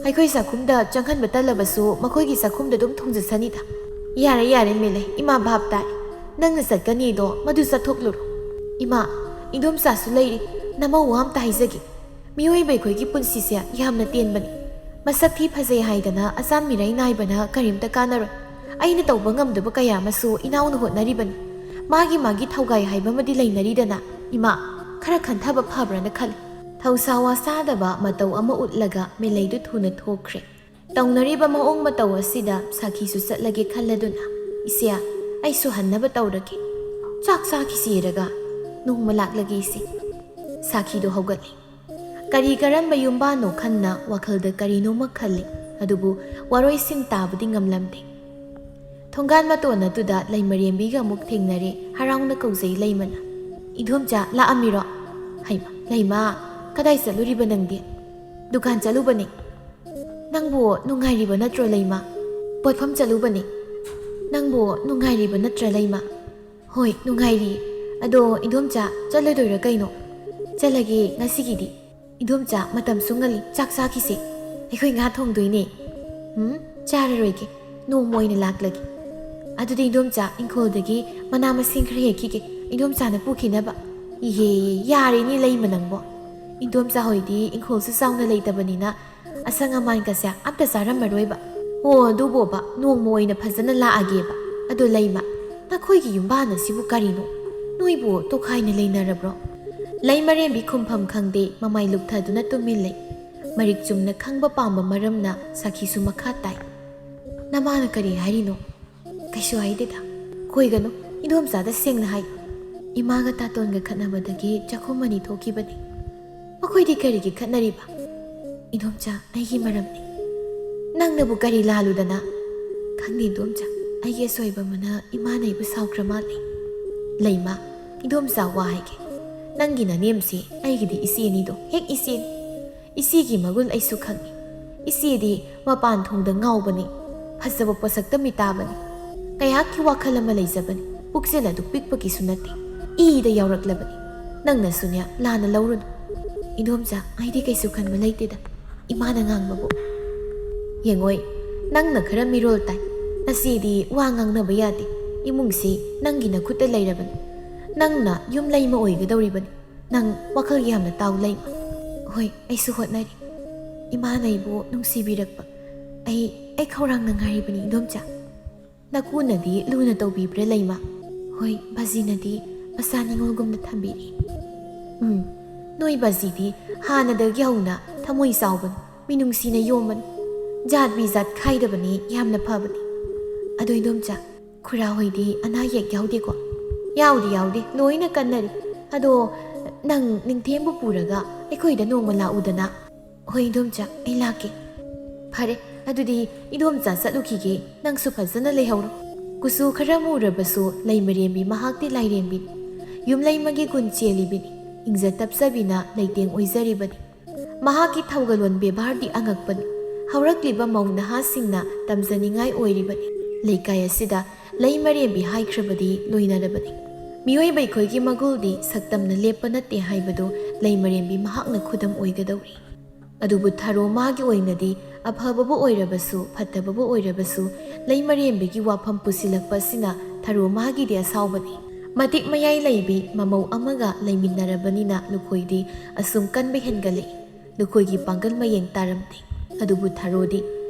ꯑꯩꯈꯣꯏ ꯆꯥꯛꯈꯨꯝꯗ ꯆꯪꯍꯟꯕ ꯇꯜꯂꯕꯁꯨ ꯃꯈꯣꯏꯒꯤ ꯆꯥꯛꯈꯨꯝꯗ ꯑꯗꯨꯝ ꯊꯣꯡꯖꯁꯅꯤꯗ"꯫ "ꯌꯥꯔꯦ, ꯌꯥꯔꯦ ꯃꯦꯂꯩ, ꯏꯃꯥ ꯚꯥꯞ ꯇꯥꯏ꯫ ꯅꯪꯅ ꯆꯠꯀꯅꯤꯗꯣ ꯃꯗꯨ ꯆꯠꯊꯣꯛꯂꯨꯔꯣ꯫ ꯏꯃꯥ, ꯏꯗꯣꯝꯆꯥꯁꯨ ꯂꯩꯔꯤ, ꯅꯃꯧ ꯋꯥ ꯑꯝꯇ ꯍꯥꯏꯖꯒꯦ꯫ ꯃꯤꯑꯣꯏꯕ ꯑꯩꯈꯣꯏꯒꯤ ꯄꯨꯟꯁꯤꯁꯦ ꯌꯥꯝꯅ ꯇꯦꯟꯕꯅꯤ꯫ ꯃꯁꯛ ꯊꯤ ꯐꯖꯩ ꯍꯥꯏꯗꯅ ꯑꯆꯥꯟ ꯃꯤꯔꯥꯏ ꯅꯥꯏꯕꯅ ꯀꯔꯤꯝꯇ ꯀꯥꯟꯅꯔꯣꯏ꯫ ꯑꯩꯅ ꯇꯧꯕ ꯉꯝꯗꯕ ꯀꯌꯥ ꯑꯃꯁꯨ ꯏꯅꯥꯎꯅ ꯍꯣꯠꯅꯔꯤꯕꯅꯤ꯫ ꯃꯥꯒꯤ ꯃꯥꯒꯤ ꯊꯧꯒꯥꯏ ꯍꯥꯏꯕ ꯑꯃꯗꯤ ꯂꯩꯅꯔꯤꯗꯅ꯫ ꯏꯃꯥ, ꯈꯔ ꯈꯟꯊꯕ ꯐꯕ꯭ꯔꯅ ꯈꯜꯂꯤ"꯫ ꯊꯧꯁꯥ ꯋꯥꯁꯥꯗꯕ ꯃꯇꯧ ꯑꯃ ꯎꯠꯂꯒ ꯃꯦꯂꯩꯗꯨ ꯊꯨꯅ ꯊꯣꯛꯈ꯭ꯔꯦ꯫ ꯇꯧꯅꯔꯤꯕ ꯃꯑꯣꯡ ꯃꯇꯧ ꯑꯁꯤꯗ ꯁꯥꯈꯤꯁꯨ ꯆꯠꯂꯒꯦ ꯈꯜꯂꯗꯨꯅ, "ꯏꯆꯦ, ꯑꯩꯁꯨ ꯍꯟꯅꯕ ꯇꯧꯔꯒꯦ꯫ ꯆꯥꯛ ꯆꯥꯈꯤꯁꯤꯔꯒ ꯅꯣꯡꯃ ꯂꯥꯛꯂꯒꯦ ꯏꯆꯦ"꯫ ꯁꯥꯈꯤꯗꯣ ꯍꯧꯒꯠꯂꯤ꯫ ꯀꯔꯤ ꯀꯔꯝꯕ ꯌꯨꯝꯕꯥꯟꯅꯣ ꯈꯟꯅ ꯋꯥꯈꯜꯗ ꯀꯔꯤꯅꯣꯃ ꯈꯜꯂꯤ, ꯑꯗꯨꯕꯨ ꯋꯥꯔꯣꯏꯁꯤꯟ ꯇꯥꯕꯗꯤ ꯉꯝꯂꯝꯗꯦ꯫ ꯊꯣꯡꯒꯥꯟ ꯃꯇꯣꯟ ꯑꯗꯨꯗ ꯂꯩꯃꯔꯦꯝꯕꯤꯒ ꯑꯃꯨꯛ ꯊꯦꯡꯅꯔꯦ꯫ ꯍꯔꯥꯎꯅ ꯀꯧꯖꯩ ꯂꯩꯃꯅ꯫ "ꯏꯗꯣꯝꯆꯥ, ꯂꯥꯛꯑꯝꯃꯤꯔꯣ? ꯍꯩꯃ, ꯂꯩꯃ, ꯀꯗꯥꯏ ꯆꯠꯂꯨꯔꯤꯕ ꯅꯪꯗꯤ?" "ꯗꯨꯀꯥꯟ ꯆꯠꯂꯨꯕꯅꯤ"꯫ "ꯅꯪꯕꯨ ꯅꯨꯡꯉꯥꯏꯔꯤꯕ ꯅꯠꯇ꯭ꯔꯣ ꯂꯩꯃ?" "ꯄꯣꯠꯐꯝ ꯆꯠꯂꯨꯕꯅꯤ"꯫ "ꯅꯪꯕꯨ ꯅꯨꯡꯉꯥꯏꯔꯤꯕ ꯅꯠꯇ꯭ꯔꯥ ꯂꯩꯃ?" "ꯍꯣꯏ, ꯅꯨꯡꯉꯥꯏꯔꯤ꯫ ꯑꯗꯣ ꯏꯗꯣꯝꯆꯥ, ꯆꯠꯂꯗꯣꯏꯔꯥ ꯀꯩꯅꯣ?" "ꯆꯠꯂꯒꯦ ꯉꯁꯤꯒꯤꯗꯤ"꯫ "ꯏꯗꯣꯝꯆꯥ, ꯃꯇꯝꯁꯨ ꯉꯜꯂꯤ, ꯆꯥꯛ ꯆꯥꯈꯤꯁꯦ꯫ ꯑꯩꯈꯣꯏ ꯉꯥ ꯊꯣꯡꯗꯣꯏꯅꯦ"꯫ "ꯎꯝ, ꯆꯥꯔꯔꯣꯏꯒꯦ, ꯅꯣꯡꯃ ꯑꯣꯏꯅ ꯂꯥꯛꯂꯒꯦ"꯫ "ꯑꯗꯨꯗꯤ ꯏꯗꯣꯝꯆꯥ, ꯏꯪꯈꯣꯜꯗꯒꯤ ꯃꯅꯥ ꯃꯁꯤꯡ ꯈꯔ ꯍꯦꯛꯈꯤꯒꯦ, ꯏꯗꯣꯝꯆꯥꯅ ꯄꯨꯈꯤꯅꯕ"꯫ "ꯏꯍꯦ, ꯌꯥꯔꯦꯅꯦ ꯂꯩꯃ ꯅꯪꯕꯣ꯫ ꯏꯗꯣꯝꯆꯥ ꯍꯣꯏꯗꯤ ꯏꯪꯈꯣꯜꯁꯨ ꯆꯥꯎꯅ ꯂꯩꯇꯕꯅꯤꯅ ꯑꯁꯪ ꯑꯃꯥꯟꯒꯁꯦ ꯑꯝꯇ ꯆꯥꯔꯝꯃꯔꯣꯏꯕ"꯫ "ꯑꯣ, ꯑꯗꯨꯕꯣꯕ, ꯅꯣꯡꯃ ꯑꯣꯏꯅ ꯐꯖꯅ ꯂꯥꯛꯑꯒꯦꯕ꯫ ꯑꯗꯣ ꯂꯩꯃ, ꯅꯈꯣꯏꯒꯤ ꯌꯨꯝꯕꯥꯟ ꯑꯁꯤꯕꯨ ꯀꯔꯤꯅꯣ? ꯅꯣꯏꯕꯨ ꯇꯣꯈꯥꯏꯅ ꯂꯩꯅꯔꯕ꯭ꯔꯣ?" ꯂꯩꯃꯔꯦꯝꯕꯤ ꯈꯨꯝꯐꯝ ꯈꯪꯗꯦ, ꯃꯃꯥꯏ ꯂꯨꯞꯊꯗꯨꯅ ꯇꯨꯝꯃꯤꯟ ꯂꯩ꯫ ꯃꯔꯤꯛ ꯆꯨꯝꯅ ꯈꯪꯕ ꯄꯥꯝꯕ ꯃꯔꯝꯅ ꯁꯥꯈꯤꯁꯨ ꯃꯈꯥ ꯇꯥꯏ꯫ "ꯅꯃꯥꯅ ꯀꯔꯤ ꯍꯥꯏꯔꯤꯅꯣ?" "ꯀꯩꯁꯨ ꯍꯥꯏꯗꯦꯗ"꯫ "ꯀꯣꯏꯒꯅꯨ, ꯏꯗꯣꯝꯆꯥꯗ ꯁꯦꯡꯅ ꯍꯥꯏ"꯫ ꯏꯃꯥꯒ ꯇꯥꯇꯣꯟꯒ ꯈꯠꯅꯕꯗꯒꯤ ꯆꯥꯛꯈꯨꯝ ꯑꯅꯤ ꯊꯣꯛꯈꯤꯕꯅꯤ꯫ ꯃꯈꯣꯏꯗꯤ ꯀꯔꯤꯒꯤ ꯈꯠꯅꯔꯤꯕ? ꯏꯗꯣꯝꯆꯥ, ꯑꯩꯒꯤ ꯃꯔꯝꯅꯤ꯫ ꯅꯪꯅꯕꯨ ꯀꯔꯤ ꯂꯥꯜꯂꯨꯗꯅ? ꯈꯪꯗꯦ ꯏꯗꯣꯝꯆꯥ, ꯑꯩꯒꯤ ꯑꯁꯣꯏꯕ ꯑꯃꯅ ꯏꯃꯥꯅ ꯑꯩꯕꯨ ꯁꯥꯎꯈ꯭ꯔ ꯃꯥꯜꯂꯦ꯫ ꯂꯩꯃ, ꯏꯗꯣꯝꯆꯥ ꯋꯥ ꯍꯥꯏꯒꯦ꯫ ꯅꯪꯒꯤ ꯅꯅꯦꯝꯁꯦ ꯑꯩꯒꯤꯗꯤ ꯏꯆꯦꯅꯤꯗꯣ, ꯍꯦꯛ ꯏꯆꯦꯅꯤ꯫ ꯏꯆꯦꯒꯤ ꯃꯒꯨꯟ ꯑꯩꯁꯨ ꯈꯪꯏ꯫ ꯏꯆꯦꯗꯤ ꯃꯄꯥꯟ ꯊꯣꯡꯗ ꯉꯥꯎꯕꯅꯤ, ꯐꯖꯕ ꯄꯣꯠꯁꯛꯇ ꯃꯤꯇꯥꯕꯅꯤ꯫ ꯀꯌꯥꯛꯀꯤ ꯋꯥꯈꯜ ꯑꯃ ꯂꯩꯖꯕꯅꯤ, ꯄꯨꯛꯆꯦꯜ ꯑꯗꯨ ꯄꯤꯛꯄꯒꯤꯁꯨ ꯅꯠꯇꯦ, ꯏꯗ ꯌꯥꯎꯔꯛꯂꯕꯅꯤ꯫ ꯅꯪꯅꯁꯨꯅꯦ ꯂꯥꯟꯅ ꯂꯧꯔꯨꯅꯨ꯫ ꯏꯗꯣꯝꯆꯥ, ꯑꯩꯗꯤ ꯀꯩꯁꯨ ꯈꯟꯕ ꯂꯩꯇꯦꯗ, ꯏꯃꯥꯅ ꯉꯥꯡꯕꯕꯨ꯫ ꯌꯦꯡꯉꯣꯏ, ꯅꯪꯅ ꯈꯔ ꯃꯤꯔꯣꯜ ꯇꯥꯏ꯫ ꯅꯆꯦꯗꯤ ꯋꯥ ꯉꯥꯡꯅꯕ ꯌꯥꯗꯦ꯫ ꯏꯃꯨꯡꯁꯤ ꯅꯪꯒꯤ ꯅꯈꯨꯠꯇ ꯂꯩꯔꯕꯅꯤ꯫ ꯅꯪꯅ ꯌꯨꯝ ꯂꯩꯃ ꯑꯣꯏꯒꯗꯧꯔꯤꯕꯅꯤ꯫ ꯅꯪ ꯋꯥꯈꯜ ꯌꯥꯝꯅ ꯇꯥꯎ ꯂꯩꯃ꯫ ꯍꯣꯏ, ꯑꯩꯁꯨ ꯍꯣꯠꯅꯔꯤ꯫ ꯏꯃꯥꯅ ꯑꯩꯕꯨ ꯅꯨꯡꯁꯤꯕꯤꯔꯛꯄ, ꯑꯩ, ꯑꯩ ꯈꯧꯔꯥꯡꯅ ꯉꯥꯏꯔꯤꯕꯅꯤ ꯏꯗꯣꯝꯆꯥ꯫ ꯅꯀꯨꯅꯗꯤ ꯂꯨꯅ ꯇꯧꯕꯤꯕ꯭ꯔꯥ ꯂꯩꯃ? ꯍꯣꯏ, ꯕꯥꯖꯤꯅꯗꯤ ꯃꯆꯥ ꯅꯤꯉꯣꯜꯒꯨꯝꯅ ꯊꯝꯕꯤꯔꯤ꯫ ꯎꯝ, ꯅꯣꯏ ꯕꯥꯖꯤꯗꯤ ꯍꯥꯟꯅꯗꯒꯤ ꯍꯧꯅ ꯊꯃꯣꯏ ꯆꯥꯎꯕꯅꯤ, ꯃꯤꯅꯨꯡꯁꯤꯅ ꯌꯣꯝꯕꯅꯤ, ꯖꯥꯠ ꯕꯤꯖꯥꯠ ꯈꯥꯏꯗꯕꯅꯤ, ꯌꯥꯝꯅ ꯐꯕꯅꯤ꯫ ꯑꯗꯣ ꯏꯗꯣꯝꯆꯥ, ꯈꯨꯔꯥ ꯍꯣꯏꯗꯤ ꯑꯅꯥ ꯑꯌꯦꯛ ꯌꯥꯎꯗꯦꯀꯣ? ꯌꯥꯎꯗꯦ, ꯌꯥꯎꯗꯦ, ꯂꯣꯏꯅ ꯀꯟꯅꯔꯤ꯫ ꯑꯗꯣ ꯅꯪ ꯅꯤꯡꯊꯦꯝꯕꯨ ꯄꯨꯔꯒ ꯑꯩꯈꯣꯏꯗ ꯅꯣꯡꯃ ꯂꯥꯛꯎꯗꯅ꯫ ꯍꯣꯏ ꯏꯗꯣꯝꯆꯥ, ꯑꯩ ꯂꯥꯛꯀꯦ꯫ ꯐꯔꯦ, ꯑꯗꯨꯗꯤ ꯏꯗꯣꯝꯆꯥ ꯆꯠꯂꯨꯈꯤꯒꯦ, ꯅꯪꯁꯨ ꯐꯖꯅ ꯂꯩꯍꯧꯔꯣ꯫ ꯀꯨꯆꯨ ꯈꯔ ꯃꯨꯔꯕꯁꯨ ꯂꯩꯃꯔꯦꯝꯕꯤ ꯃꯍꯥꯛꯇꯤ ꯂꯥꯏꯔꯦꯝꯕꯤꯅꯤ꯫ ꯌꯨꯝꯂꯩꯃꯒꯤ ꯒꯨꯟ ꯆꯦꯜꯂꯤꯕꯤꯅꯤ, ꯏꯪꯖ ꯇꯞꯆꯕꯤꯅ ꯂꯩꯇꯦꯡ ꯑꯣꯏꯖꯔꯤꯕꯅꯤ꯫ ꯃꯍꯥꯛꯀꯤ ꯊꯧꯒꯜꯂꯣꯟ ꯕꯦꯕꯥꯔꯗꯤ ꯑꯉꯛꯄꯅꯤ꯫ ꯍꯧꯔꯛꯂꯤꯕ ꯃꯧ ꯅꯍꯥꯁꯤꯡꯅ ꯇꯝꯖꯅꯤꯡꯉꯥꯏ ꯑꯣꯏꯔꯤꯕꯅꯤ꯫ ꯂꯩꯀꯥꯏ ꯑꯁꯤꯗ ꯂꯩꯃꯔꯦꯝꯕꯤ ꯍꯥꯏꯈ꯭ꯔꯕꯗꯤ ꯂꯣꯏꯅꯔꯕꯅꯤ꯫ ꯃꯤꯑꯣꯏꯕ ꯑꯩꯈꯣꯏꯒꯤ ꯃꯒꯨꯜꯗꯤ ꯁꯛꯇꯝꯅ ꯂꯦꯞꯄ ꯅꯠꯇꯦ ꯍꯥꯏꯕꯗꯨ ꯂꯩꯃꯔꯦꯝꯕꯤ ꯃꯍꯥꯛꯅ ꯈꯨꯗꯝ ꯑꯣꯏꯒꯗꯧꯔꯤ꯫ ꯑꯗꯨꯕꯨ ꯊꯔꯣ ꯃꯥꯒꯤ ꯑꯣꯏꯅꯗꯤ ꯑꯐꯕꯕꯨ ꯑꯣꯏꯔꯕꯁꯨ, ꯐꯠꯇꯕꯕꯨ ꯑꯣꯏꯔꯕꯁꯨ, ꯂꯩꯃꯔꯦꯝꯕꯤꯒꯤ ꯋꯥꯐꯝ ꯄꯨꯁꯤꯜꯂꯛꯄ ꯑꯁꯤꯅ ꯊꯔꯣ ꯃꯥꯒꯤꯗꯤ ꯑꯁꯥꯎꯕꯅꯤ꯫ ꯃꯇꯤꯛ ꯃꯌꯥꯏ ꯂꯩꯕꯤ ꯃꯃꯧ ꯑꯃꯒ ꯂꯩꯃꯤꯟꯅꯔꯕꯅꯤꯅ ꯂꯨꯈꯣꯏꯗꯤ ꯑꯁꯨꯝ ꯀꯟꯕ ꯍꯦꯟꯒꯠꯂꯛꯏ꯫ ꯂꯨꯈꯣꯏꯒꯤ ꯄꯥꯡꯒꯜ ꯃꯌꯦꯡ ꯇꯥꯔꯝꯗꯦ꯫ ꯑꯗꯨꯕꯨ ꯊꯔꯣꯗꯤ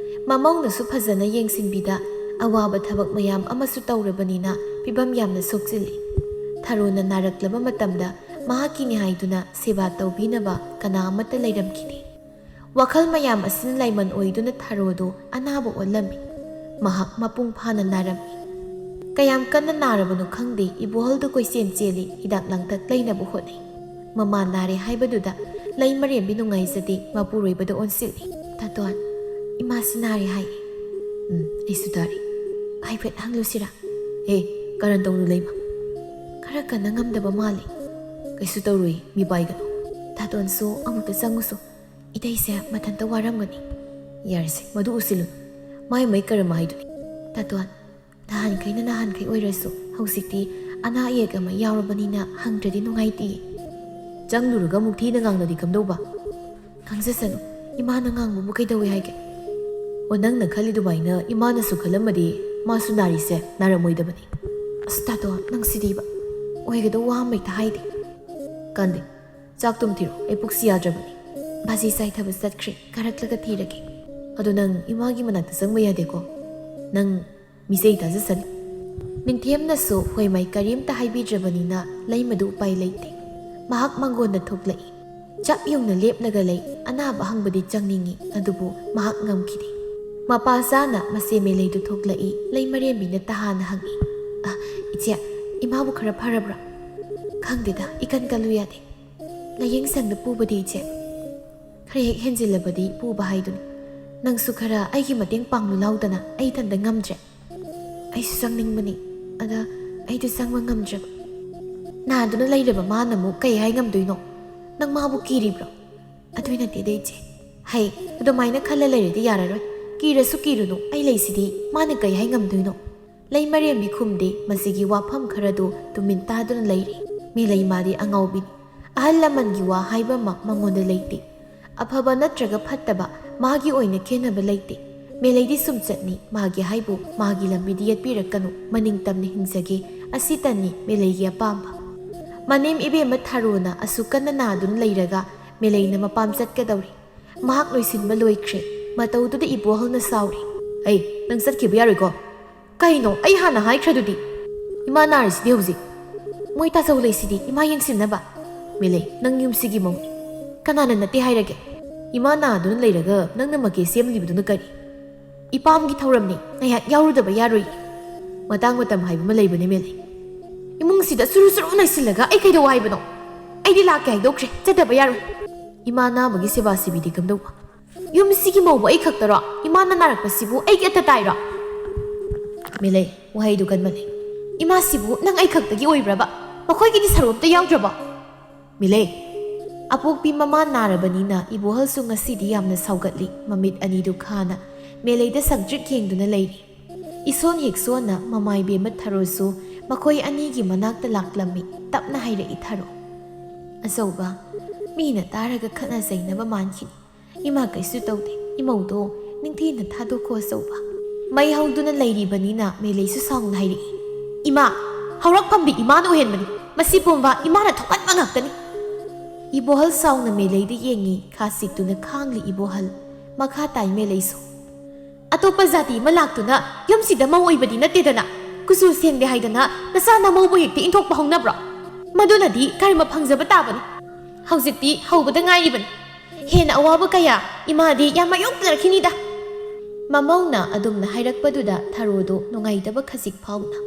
ꯃꯃꯧꯅꯁꯨ ꯐꯖꯅ ꯌꯦꯡꯁꯤꯟꯕꯤꯗ, ꯑꯋꯥꯕ ꯊꯕꯛ ꯃꯌꯥꯝ ꯑꯃꯁꯨ ꯇꯧꯔꯕꯅꯤꯅ ꯐꯤꯚꯝ ꯌꯥꯝꯅ ꯁꯣꯛꯆꯤꯜꯂꯤ꯫ ꯊꯔꯣꯅ ꯅꯥꯔꯛꯂꯕ ꯃꯇꯝꯗ ꯃꯍꯥꯛꯀꯤꯅꯤ ꯍꯥꯏꯗꯨꯅ ꯁꯦꯕꯥ ꯇꯧꯕꯤꯅꯕ ꯀꯅꯥ ꯑꯃꯠꯇ ꯂꯩꯔꯝꯈꯤꯗꯦ꯫ ꯋꯥꯈꯜ ꯃꯌꯥꯝ ꯑꯁꯤꯅ ꯂꯥꯏꯃꯟ ꯑꯣꯏꯗꯨꯅ ꯊꯔꯣꯗꯨ ꯑꯅꯥꯕ ꯑꯣꯜꯂꯝꯃꯤ꯫ ꯃꯍꯥꯛ ꯃꯄꯨꯡ ꯐꯥꯅ ꯅꯥꯔꯝꯃꯤ꯫ ꯀꯌꯥꯝ ꯀꯟꯅ ꯅꯥꯔꯕꯅꯣ ꯈꯪꯗꯦ, ꯏꯕꯣꯍꯜꯗꯨ ꯀꯣꯏꯆꯦꯟ ꯆꯦꯜꯂꯤ, ꯍꯤꯗꯥꯛ ꯂꯥꯡꯊꯛ ꯂꯩꯅꯕ ꯍꯣꯠꯅꯩ꯫ ꯃꯃꯥ ꯅꯥꯔꯦ ꯍꯥꯏꯕꯗꯨꯗ ꯂꯩꯃꯔꯦꯝꯕꯤ ꯅꯨꯡꯉꯥꯏꯖꯗꯦ ꯃꯄꯨꯔꯣꯏꯕꯗ ꯑꯣꯟꯁꯤꯜꯂꯤ꯫ "ꯇꯥꯇꯣꯟ, ꯏꯃꯥꯁꯤ ꯅꯥꯔꯦ ꯍꯥꯏ꯫" "ꯎꯝ, ꯑꯩꯁꯨ ꯇꯥꯔꯤ꯫ ꯍꯥꯏꯐꯦꯠ ꯍꯪꯂꯨꯁꯤꯔꯥ?" "ꯑꯦ, ꯀꯔꯟ ꯇꯧꯅꯨ ꯂꯩꯃ꯫ ꯈꯔ ꯀꯟꯅ ꯉꯝꯗꯕ ꯃꯥꯜꯂꯤ꯫" "ꯀꯩꯁꯨ ꯇꯧꯔꯣꯏ, ꯃꯤꯄꯥꯏꯒꯅꯨ꯫ ꯇꯥꯇꯣꯟꯁꯨ ꯑꯃꯨꯛꯇ ꯆꯪꯉꯨꯁꯨ꯫ ꯏꯇꯩꯁꯦ ꯃꯊꯟꯇ ꯋꯥꯔꯝꯒꯅꯤ꯫" "ꯌꯥꯔꯁꯦ, ꯃꯗꯨ ꯎꯁꯤꯜꯂꯨꯅꯨ꯫ ꯃꯥꯏ ꯃꯩ ꯀꯔꯝ ꯍꯥꯏꯗꯨꯅꯤ꯫" "ꯇꯥꯇꯣꯟ, ꯅꯍꯥꯟꯈꯩꯅ ꯅꯍꯥꯟꯈꯩ ꯑꯣꯏꯔꯁꯨ ꯍꯧꯖꯤꯛꯇꯤ ꯑꯅꯥ ꯑꯌꯦꯛ ꯑꯃ ꯌꯥꯎꯔꯕꯅꯤꯅ ꯍꯪꯗ꯭ꯔꯗꯤ ꯅꯨꯡꯉꯥꯏꯇꯦ꯫" "ꯆꯪꯂꯨꯔꯒ ꯑꯃꯨꯛ ꯊꯤꯅ ꯉꯥꯡꯂꯗꯤ ꯀꯝꯗꯧꯕ?" "ꯉꯥꯡꯖꯁꯅꯨ, ꯏꯃꯥꯅ ꯉꯥꯡꯕꯕꯨ ꯀꯩꯗꯧꯋꯦ ꯍꯥꯏꯒꯦ?" "ꯑꯣ, ꯅꯪꯅ ꯈꯜꯂꯤ ꯑꯗꯨꯃꯥꯏꯅ ꯏꯃꯥꯅꯁꯨ ꯈꯜꯂꯝꯃꯗꯤ ꯃꯥꯁꯨ ꯅꯥꯔꯤꯁꯦ ꯅꯥꯔꯝꯃꯣꯏꯗꯕꯅꯤ꯫" "ꯑꯁ ꯇꯥꯇꯣꯟ, ꯅꯪ ꯁꯤꯗꯤꯕ꯫ ꯑꯣꯏꯒꯗꯧ ꯋꯥ ꯑꯃ ꯍꯦꯛꯇ ꯍꯥꯏꯗꯦ꯫" "ꯀꯥꯟꯗꯦ, ꯆꯥꯛ ꯇꯨꯝ ꯊꯤꯔꯣ, ꯑꯩ ꯄꯨꯛꯁꯤ ꯌꯥꯗ꯭ꯔꯕꯅꯤ꯫" "ꯕꯥꯖꯤ ꯆꯥꯏꯊꯕ ꯆꯠꯈ꯭ꯔꯦ, ꯀꯥꯔꯛꯂꯒ ꯊꯤꯔꯒꯦ꯫" "ꯑꯗꯣ ꯅꯪ ꯏꯃꯥꯒꯤ ꯃꯅꯥꯛꯇ ꯆꯪꯕ ꯌꯥꯗꯦꯀꯣ, ꯅꯪ ꯃꯤꯆꯩ ꯇꯥꯖꯁꯅꯤ꯫" ꯅꯤꯡꯊꯦꯝꯅꯁꯨ ꯍꯣꯏ ꯃꯥꯏ ꯀꯔꯤꯝꯇ ꯍꯥꯏꯕꯤꯗ꯭ꯔꯕꯅꯤꯅ ꯂꯩꯃꯗꯨ ꯎꯄꯥꯏ ꯂꯩꯇꯦ꯫ ꯃꯍꯥꯛ ꯃꯪꯒꯣꯟꯗ ꯊꯣꯛꯂꯛꯏ꯫ ꯆꯞ ꯌꯨꯡꯅ ꯂꯦꯞꯂꯒ ꯂꯩ꯫ ꯑꯅꯥꯕ ꯍꯪꯕꯗꯤ ꯆꯪꯅꯤꯡꯏ, ꯑꯗꯨꯕꯨ ꯃꯍꯥꯛ ꯉꯝꯈꯤꯗꯦ꯫ ꯃꯄꯥ ꯆꯥꯅ ꯃꯆꯦ ꯃꯦꯂꯩꯗꯨ ꯊꯣꯛꯂꯛꯏ꯫ ꯂꯩꯃꯔꯦꯝꯕꯤꯅ ꯇꯍꯥꯅ ꯍꯪꯏ, "ꯑ, ꯏꯆꯦ, ꯏꯃꯥꯕꯨ ꯈꯔ ꯐꯔꯕ꯭ꯔꯥ?" "ꯈꯪꯗꯦꯗ, ꯏꯀꯟ ꯀꯜꯂꯨ ꯌꯥꯗꯦ꯫ ꯂꯥꯏꯌꯦꯡ ꯁꯪꯗ ꯄꯨꯕꯗꯤ ꯏꯆꯦ, ꯈꯔ ꯍꯦꯛ ꯍꯦꯟꯖꯤꯜꯂꯕꯗꯤ ꯄꯨꯕ ꯍꯥꯏꯗꯨꯅꯤ꯫ ꯅꯪꯁꯨ ꯈꯔ ꯑꯩꯒꯤ ꯃꯇꯦꯡ ꯄꯥꯡꯂꯨ ꯂꯥꯎꯗꯅ, ꯑꯩ ꯏꯊꯟꯗ ꯉꯝꯗ꯭ꯔꯦ꯫" "ꯑꯩꯁꯨ ꯆꯪꯅꯤꯡꯕꯅꯤ, ꯑꯗ ꯑꯩꯗꯣ ꯆꯪꯕ ꯉꯝꯗ꯭ꯔꯕ꯫" "ꯅꯥꯗꯨꯅ ꯂꯩꯔꯕ ꯃꯥꯅ ꯑꯃꯨꯛ ꯀꯩ ꯍꯥꯏ ꯉꯝꯗꯣꯏꯅꯣ? ꯅꯪ ꯃꯥꯕꯨ ꯀꯤꯔꯤꯕ꯭ꯔꯣ?" "ꯑꯗꯨꯏ ꯅꯠꯇꯦꯗ ꯏꯆꯦ꯫ ꯍꯩ, ꯑꯗꯨꯃꯥꯏꯅ ꯈꯜꯂ ꯂꯩꯔꯗꯤ ꯌꯥꯔꯔꯣꯏ꯫ ꯀꯤꯔꯁꯨ ꯀꯤꯔꯨꯅꯨ, ꯑꯩ ꯂꯩꯁꯤꯗꯤ, ꯃꯥꯅ ꯀꯩ ꯍꯥꯏ ꯉꯝꯗꯣꯏꯅꯣ?" ꯂꯩꯃꯔꯦꯝꯕꯤ ꯈꯨꯝꯗꯦ꯫ ꯃꯁꯤꯒꯤ ꯋꯥꯐꯝ ꯈꯔꯗꯨ ꯇꯨꯃꯤꯟ ꯇꯥꯗꯨꯅ ꯂꯩꯔꯤ꯫ ꯃꯦꯂꯩ ꯃꯥꯗꯤ ꯑꯉꯥꯎꯕꯤꯅꯤ꯫ ꯑꯍꯜ ꯂꯃꯟꯒꯤ ꯋꯥ ꯍꯥꯏꯕ ꯑꯃ ꯃꯉꯣꯟꯗ ꯂꯩꯇꯦ꯫ ꯑꯐꯕ ꯅꯠꯇ꯭ꯔꯒ ꯐꯠꯇꯕ ꯃꯥꯒꯤ ꯑꯣꯏꯅ ꯈꯦꯟꯅꯕ ꯂꯩꯇꯦ꯫ ꯃꯦꯂꯩꯗꯤ ꯁꯨꯝ ꯆꯠꯅꯤ, ꯃꯥꯒꯤ ꯍꯥꯏꯕꯨ ꯃꯥꯒꯤ ꯂꯝꯕꯤꯗꯤ ꯌꯦꯠꯄꯤꯔꯛꯀꯅꯨ, ꯃꯅꯤꯡ ꯇꯝꯅ ꯍꯤꯡꯖꯒꯦ, ꯑꯁꯤꯇꯅꯤ ꯃꯦꯂꯩꯒꯤ ꯑꯄꯥꯝꯕ꯫ ꯃꯅꯦꯝ ꯏꯕꯦꯝꯃ ꯊꯥꯔꯣꯅ ꯑꯁꯨꯛ ꯀꯟꯅ ꯅꯥꯗꯨꯅ ꯂꯩꯔꯒ ꯃꯦꯂꯩꯅ ꯃꯄꯥꯝ ꯆꯠꯀꯗꯧꯔꯤ꯫ ꯃꯍꯥꯛ ꯂꯣꯏꯁꯤꯟꯕ ꯂꯣꯏꯈ꯭ꯔꯦ꯫ ꯃꯇꯧꯗꯨꯗ ꯏꯕꯣꯍꯜꯅ ꯁꯥꯎꯔꯤ꯫ "ꯑꯩ, ꯅꯪ ꯆꯠꯈꯤꯕ ꯌꯥꯔꯣꯏꯀꯣ꯫" "ꯀꯩꯅꯣ? ꯑꯩ ꯍꯥꯟꯅ ꯍꯥꯏꯈ꯭ꯔꯗꯨꯗꯤ꯫" "ꯏꯃꯥ ꯅꯥꯔꯤꯁꯤꯗꯤ ꯍꯧꯖꯤꯛ꯫ ꯃꯣꯏ ꯇꯥꯖꯧ ꯂꯩꯁꯤꯗꯤ ꯏꯃꯥ ꯌꯦꯡꯁꯤꯟꯅꯕ꯫" "ꯃꯦꯂꯩ, ꯅꯪ ꯌꯨꯝꯁꯤꯒꯤ ꯃꯧꯅꯤ꯫ ꯀꯅꯥꯅ ꯅꯠꯇꯦ ꯍꯥꯏꯔꯒꯦ?" "ꯏꯃꯥ ꯅꯥꯗꯨꯅ ꯂꯩꯔꯒ ꯅꯪꯅ ꯃꯀꯦ ꯁꯦꯝꯂꯤꯕꯗꯨꯅ ꯀꯔꯤ?" "ꯏꯄꯥꯝꯒꯤ ꯊꯧꯔꯝꯅꯤ, ꯉꯥꯏꯍꯥꯛ ꯌꯥꯎꯔꯨꯗꯕ ꯌꯥꯔꯣꯏ꯫" "ꯃꯇꯥꯡ ꯃꯇꯝ ꯍꯥꯏꯕ ꯑꯃ ꯂꯩꯕꯅꯦ ꯃꯦꯂꯩ꯫ ꯏꯃꯨꯡꯁꯤꯗ ꯁꯨꯔꯨ ꯁꯨꯔꯨ ꯅꯩꯁꯤꯜꯂꯒ ꯑꯩ ꯀꯩꯗꯧ ꯍꯥꯏꯕꯅꯣ? ꯑꯩꯗꯤ ꯂꯥꯛꯀꯦ ꯍꯥꯏꯗꯣꯛꯈ꯭ꯔꯦ, ꯆꯠꯇꯕ ꯌꯥꯔꯣꯏ꯫" ꯏꯃꯥ ꯅꯥꯕꯒꯤ ꯁꯦꯕꯥ ꯁꯤꯕꯤꯗꯤ ꯀꯝꯗꯧꯕ? ꯌꯨꯝꯁꯤꯒꯤ ꯃꯧꯕꯨ ꯑꯩ ꯈꯛꯇꯔꯣ? ꯏꯃꯥꯅ ꯅꯥꯔꯛꯄꯁꯤꯕꯨ ꯑꯩꯒꯤ ꯑꯇ ꯇꯥꯏꯔꯣ? ꯃꯤꯂꯩ, ꯋꯥꯍꯩꯗꯨ ꯀꯟꯃꯜꯂꯤ꯫ ꯏꯃꯥꯁꯤꯕꯨ ꯅꯪ ꯑꯩ ꯈꯛꯇꯒꯤ ꯑꯣꯏꯕ꯭ꯔꯕ? ꯃꯈꯣꯏꯒꯤꯗꯤ ꯁꯔꯨꯛ ꯑꯝꯇ ꯌꯥꯎꯗ꯭ꯔꯕꯣ? ꯃꯤꯂꯩ, ꯑꯄꯣꯛꯄꯤ ꯃꯃꯥ ꯅꯥꯔꯕꯅꯤꯅ ꯏꯕꯣꯍꯜꯁꯨ ꯉꯁꯤꯗꯤ ꯌꯥꯝꯅ ꯁꯥꯎꯒꯠꯂꯤ꯫ ꯃꯃꯤꯠ ꯑꯅꯤꯗꯨ ꯈꯥꯅ ꯃꯦꯂꯩꯗ ꯁꯪꯇ꯭ꯔꯤꯛ ꯌꯦꯡꯗꯨꯅ ꯂꯩꯔꯤ꯫ ꯏꯁꯣꯟ ꯍꯦꯛ ꯁꯣꯟꯅ ꯃꯃꯥꯏꯕꯦꯝꯃ ꯊꯔꯣꯁꯨ ꯃꯈꯣꯏ ꯑꯅꯤꯒꯤ ꯃꯅꯥꯛꯇ ꯂꯥꯛꯂꯝꯃꯤ꯫ ꯇꯞꯅ ꯍꯥꯏꯔꯛꯏ ꯊꯔꯣ꯫ ꯑꯆꯧꯕ, ꯃꯤꯅ ꯇꯥꯔꯒ ꯈꯠꯅ ꯆꯩꯅꯕ ꯃꯥꯟꯈꯤꯅꯤ꯫ ꯏꯃꯥ ꯀꯩꯁꯨ ꯇꯧꯗꯦ꯫ ꯏꯃꯧꯗꯣ ꯅꯤꯡꯊꯤꯅ ꯊꯥꯗꯣꯛꯈꯣ ꯑꯆꯧꯕ꯫ ꯃꯩ ꯍꯧꯗꯨꯅ ꯂꯩꯔꯤꯕꯅꯤꯅ ꯃꯦꯂꯩꯁꯨ ꯁꯥꯎꯅ ꯍꯥꯏꯔꯛꯏ꯫ ꯏꯃꯥ, ꯍꯧꯔꯛꯐꯝꯗꯤ ꯏꯃꯥꯅ ꯑꯣꯏꯍꯟꯕꯅꯤ꯫ ꯃꯁꯤ ꯄꯨꯝꯕ ꯏꯃꯥꯅ ꯊꯣꯛꯍꯟꯕ ꯉꯥꯛꯇꯅꯤ꯫ ꯏꯕꯣꯍꯜ ꯁꯥꯎꯅ ꯃꯦꯂꯩꯗ ꯌꯦꯡꯉꯤ꯫ ꯈꯥ ꯁꯤꯠꯇꯨꯅ ꯈꯥꯡꯂꯤ ꯏꯕꯣꯍꯜ꯫ ꯃꯈꯥ ꯇꯥꯏ ꯃꯦꯂꯩꯁꯨ꯫ ꯑꯇꯣꯞꯄ ꯖꯥꯇꯤ ꯑꯃ ꯂꯥꯛꯇꯨꯅ ꯌꯨꯝꯁꯤꯗ ꯃꯧ ꯑꯣꯏꯕꯗꯤ ꯅꯠꯇꯦꯗꯅ꯫ ꯀꯨꯆꯨ ꯁꯦꯡꯗꯦ ꯍꯥꯏꯗꯅ ꯅꯆꯥ ꯅꯃꯧꯕꯨ ꯍꯦꯛꯇ ꯏꯟꯊꯣꯛꯄ ꯍꯧꯅꯕ꯭ꯔꯣ? ꯃꯗꯨꯅꯗꯤ ꯀꯔꯃ ꯐꯪꯖꯕ ꯇꯥꯕꯅꯤ꯫ ꯍꯧꯖꯤꯛꯇꯤ ꯍꯧꯕꯗ ꯉꯥꯏꯔꯤꯕꯅꯤ꯫ ꯍꯦꯟꯅ ꯑꯋꯥꯕ ꯀꯌꯥ ꯏꯃꯥꯗꯤ ꯌꯥꯝ ꯃꯥꯌꯣꯛꯅꯔꯛꯈꯤꯅꯤꯗ꯫ ꯃꯃꯧꯅ ꯑꯗꯨꯝꯅ ꯍꯥꯏꯔꯛꯄꯗꯨꯗ ꯊꯔꯣꯗꯨ ꯅꯨꯡꯉꯥꯏꯇꯕ ꯈꯖꯤꯛ ꯐꯥꯎꯅ꯫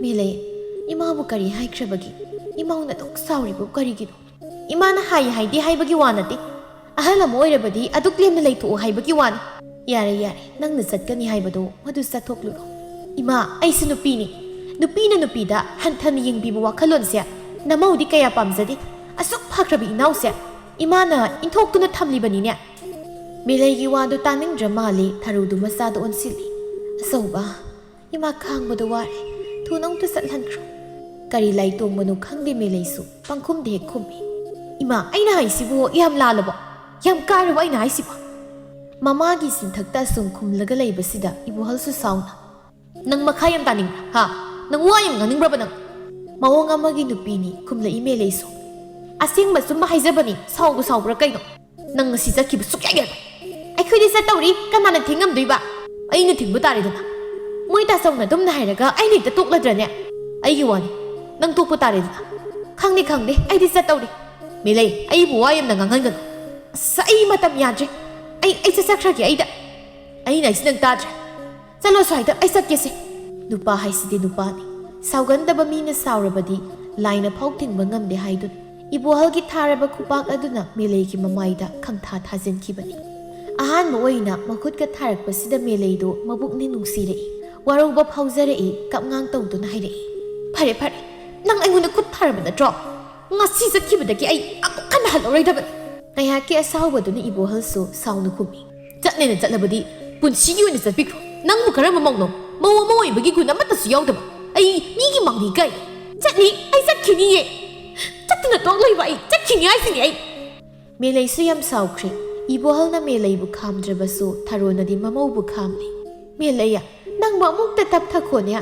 ꯃꯦꯂꯩ, ꯏꯃꯥꯕꯨ ꯀꯔꯤ ꯍꯥꯏꯈ꯭ꯔꯕꯒꯦ? ꯏꯃꯧꯅ ꯑꯗꯨꯛ ꯁꯥꯎꯔꯤꯕꯨ ꯀꯔꯤꯒꯤꯅꯣ? ꯏꯃꯥꯅ ꯍꯥꯏ ꯍꯥꯏꯗꯦ ꯍꯥꯏꯕꯒꯤ ꯋꯥ ꯅꯠꯇꯦ꯫ ꯑꯍꯜ ꯑꯃ ꯑꯣꯏꯔꯕꯗꯤ ꯑꯗꯨꯛ ꯂꯦꯝꯅ ꯂꯩꯊꯣꯛꯑꯣ ꯍꯥꯏꯕꯒꯤ ꯋꯥꯅꯤ꯫ ꯌꯥꯔꯦ, ꯌꯥꯔꯦ, ꯅꯪꯅ ꯆꯠꯀꯅꯤ ꯍꯥꯏꯕꯗꯣ ꯃꯗꯨ ꯆꯠꯊꯣꯛꯂꯨꯔꯣ꯫ ꯏꯃꯥ, ꯑꯩꯁꯨ ꯅꯨꯄꯤꯅꯤ꯫ ꯅꯨꯄꯤꯅ ꯅꯨꯄꯤꯗ ꯍꯟꯊꯅ ꯌꯦꯡꯕꯤꯕ ꯋꯥꯈꯜꯂꯣꯟꯁꯦ ꯅꯃꯧꯗꯤ ꯀꯌꯥ ꯄꯥꯝꯖꯗꯦ꯫ ꯑꯁꯨꯛ ꯐꯈ꯭ꯔꯕ ꯏꯅꯥꯎꯁꯦ ꯏꯃꯥꯅ ꯏꯟꯊꯣꯛꯇꯨꯅ ꯊꯝꯂꯤꯕꯅꯤꯅꯦ꯫ ꯃꯦꯂꯩꯒꯤ ꯋꯥꯗꯨ ꯇꯥꯅꯤꯡꯗ꯭ꯔ ꯃꯥꯜꯂꯦ꯫ ꯊꯔꯨꯗꯨ ꯃꯆꯥꯗ ꯑꯣꯟꯁꯤꯜꯂꯤ꯫ ꯑꯆꯧꯕ, ꯏꯃꯥ ꯈꯥꯡꯕꯗ ꯋꯥꯔꯦ꯫ ꯊꯨꯅ ꯑꯃꯨꯛꯇ ꯆꯠꯍꯟꯈ꯭ꯔꯣ꯫ ꯀꯔꯤ ꯂꯥꯏ ꯇꯣꯡꯕꯅꯣ ꯈꯪꯗꯦ ꯃꯦꯂꯩꯁꯨ ꯄꯪꯈꯨꯝꯗ ꯍꯦꯛ ꯈꯨꯝꯃꯤ꯫ ꯏꯃꯥ, ꯑꯩꯅ ꯍꯥꯏꯁꯤꯕꯨ ꯌꯥꯝ ꯂꯥꯜꯂꯕꯣ? ꯌꯥꯝ ꯀꯥꯏꯔꯕꯣ ꯑꯩꯅ ꯍꯥꯏꯁꯤꯕꯣ? ꯃꯃꯥꯒꯤ ꯆꯤꯟꯊꯛꯇ ꯑꯁꯨꯝ ꯈꯨꯝꯂꯒ ꯂꯩꯕꯁꯤꯗ ꯏꯕꯣꯍꯜꯁꯨ ꯁꯥꯎꯅ, "ꯅꯪ ꯃꯈꯥ ꯌꯥꯝ ꯇꯥꯅꯤꯡꯕ꯭ꯔꯥ? ꯍꯥ? ꯅꯪ ꯋꯥ ꯌꯥꯝ ꯉꯥꯡꯅꯤꯡꯕ꯭ꯔꯕ ꯅꯪ?" ꯃꯑꯣꯡ ꯑꯃꯒꯤ ꯅꯨꯄꯤꯅꯤ ꯈꯨꯝꯂꯛꯏ ꯃꯦꯂꯩꯁꯨ꯫ "ꯑꯁꯦꯡꯕ ꯑꯆꯨꯝꯕ ꯍꯥꯏꯖꯕꯅꯤ, ꯁꯥꯎꯕꯨ ꯁꯥꯎꯕ꯭ꯔꯥ ꯀꯩꯅꯣ? ꯅꯪ ꯉꯁꯤ ꯆꯠꯈꯤꯕ ꯁꯨꯛꯌꯥ ꯌꯥꯔꯣꯏ꯫ ꯑꯩꯈꯣꯏꯗꯤ ꯆꯠꯇꯧꯔꯤ, ꯀꯅꯥꯅ ꯊꯤꯡꯉꯝꯗꯣꯏꯕ? ꯑꯩꯅ ꯊꯤꯡꯕ ꯇꯥꯔꯦꯗꯅ꯫ ꯃꯣꯏ ꯇꯥꯆꯧꯅ ꯑꯗꯨꯝꯅ ꯍꯥꯏꯔꯒ ꯑꯩꯅ ꯍꯦꯛꯇ ꯇꯣꯛꯂꯗ꯭ꯔꯅꯦ? ꯑꯩꯒꯤ ꯋꯥꯅꯤ, ꯅꯪ ꯇꯣꯛꯄ ꯇꯥꯔꯦꯗꯅ꯫ ꯈꯪꯗꯦ, ꯈꯪꯗꯦ, ꯑꯩꯗꯤ ꯆꯠꯇꯧꯔꯤ꯫ ꯃꯦꯂꯩ, ꯑꯩꯕꯨ ꯋꯥ ꯌꯥꯝꯅ ꯉꯥꯡꯍꯟꯒꯅꯨ꯫ ꯑꯁ, ꯑꯩ ꯃꯇꯝ ꯌꯥꯗ꯭ꯔꯦ꯫ ꯑꯩ, ꯑꯩ ꯆꯠꯆꯈ꯭ꯔꯒꯦ ꯑꯩꯗ꯫ ꯑꯩꯅ ꯍꯥꯏꯁꯤ ꯅꯪ ꯇꯥꯗ꯭ꯔꯦ? ꯆꯠꯂꯣ ꯁ꯭ꯋꯥꯏꯗ, ꯑꯩ ꯆꯠꯀꯦꯁꯦ꯫ ꯅꯨꯄꯥ ꯍꯥꯏꯁꯤꯗꯤ ꯅꯨꯄꯥꯅꯤ꯫ ꯁꯥꯎꯒꯟꯗꯕ ꯃꯤꯅ ꯁꯥꯎꯔꯕꯗꯤ ꯂꯥꯏꯅ ꯐꯥꯎ ꯊꯤꯡꯕ ꯉꯝꯗꯦ ꯍꯥꯏꯗꯨꯅꯤ꯫ ꯏꯕꯣꯍꯜꯒꯤ ꯊꯥꯔꯕ ꯈꯨꯄꯥꯛ ꯑꯗꯨꯅ ꯃꯦꯂꯩꯒꯤ ꯃꯃꯥꯏꯗ ꯈꯪꯊꯥ ꯊꯥꯖꯤꯟꯈꯤꯕꯅꯤ꯫ ꯑꯍꯥꯟꯕ ꯑꯣꯏꯅ ꯃꯈꯨꯠꯀ ꯊꯥꯔꯛꯄꯁꯤꯗ ꯃꯦꯂꯩꯗꯣ ꯃꯕꯨꯛꯅꯤꯡ ꯅꯨꯡꯁꯤꯔꯛꯏ, ꯋꯥꯔꯧꯕ ꯐꯥꯎꯖꯔꯛꯏ, ꯀꯞꯉꯥꯡ ꯇꯧꯗꯨꯅ ꯍꯥꯏꯔꯛꯏ, "ꯐꯔꯦ ꯐꯔꯦ, ꯅꯪ ꯑꯩꯉꯣꯟꯗ ꯈꯨꯠ ꯊꯥꯔꯕ ꯅꯠꯇ꯭ꯔꯣ? ꯉꯁꯤ ꯆꯠꯈꯤꯕꯗꯒꯤ ꯑꯩ ꯑꯃꯨꯛ ꯍꯟꯅ ꯍꯜꯂꯔꯣꯏꯗꯕꯅꯤ"꯫ ꯉꯥꯏꯍꯥꯛꯀꯤ ꯑꯁꯥꯎꯕꯗꯨꯅ ꯏꯕꯣꯍꯜꯁꯨ ꯁꯥꯎꯅ ꯈꯨꯝꯃꯤ, "ꯆꯠꯂꯦꯅ ꯆꯠꯂꯕꯗꯤ ꯄꯨꯟꯁꯤꯒꯤ ꯑꯣꯏꯅ ꯆꯠꯄꯤꯈ꯭ꯔꯣ꯫ ꯅꯪꯕꯨ ꯀꯔꯝꯕ ꯃꯧꯅꯣ? ꯃꯧ ꯑꯃ ꯑꯣꯏꯕꯒꯤ ꯒꯨꯟ ꯑꯃꯠꯇꯁꯨ ꯌꯥꯎꯗꯕ꯫ ꯑꯩ ꯃꯤꯒꯤ ꯃꯥꯡꯗꯤ ꯏꯀꯥꯏ꯫ ꯆꯠꯅꯤ, ꯑꯩ ꯆꯠꯈꯤꯅꯤꯌꯦ꯫ ꯆꯠꯇꯅ ꯇꯣꯛꯂꯣꯏꯕ ꯑꯩ ꯆꯠꯈꯤꯅꯤ ꯍꯥꯏꯁꯤꯅꯤ ꯑꯩ"꯫ ꯃꯦꯂꯩꯁꯨ ꯌꯥꯝ ꯁꯥꯎꯈ꯭ꯔꯦ꯫ ꯏꯕꯣꯍꯜꯅ ꯃꯦꯂꯩꯕꯨ ꯈꯥꯝꯗ꯭ꯔꯕꯁꯨ ꯊꯔꯣꯅꯗꯤ ꯃꯃꯧꯕꯨ ꯈꯥꯝꯂꯤ꯫ "ꯃꯦꯂꯩꯌꯥ, ꯅꯪꯕꯨ ꯑꯃꯨꯛꯇ ꯇꯞꯊꯈꯣꯅꯦ꯫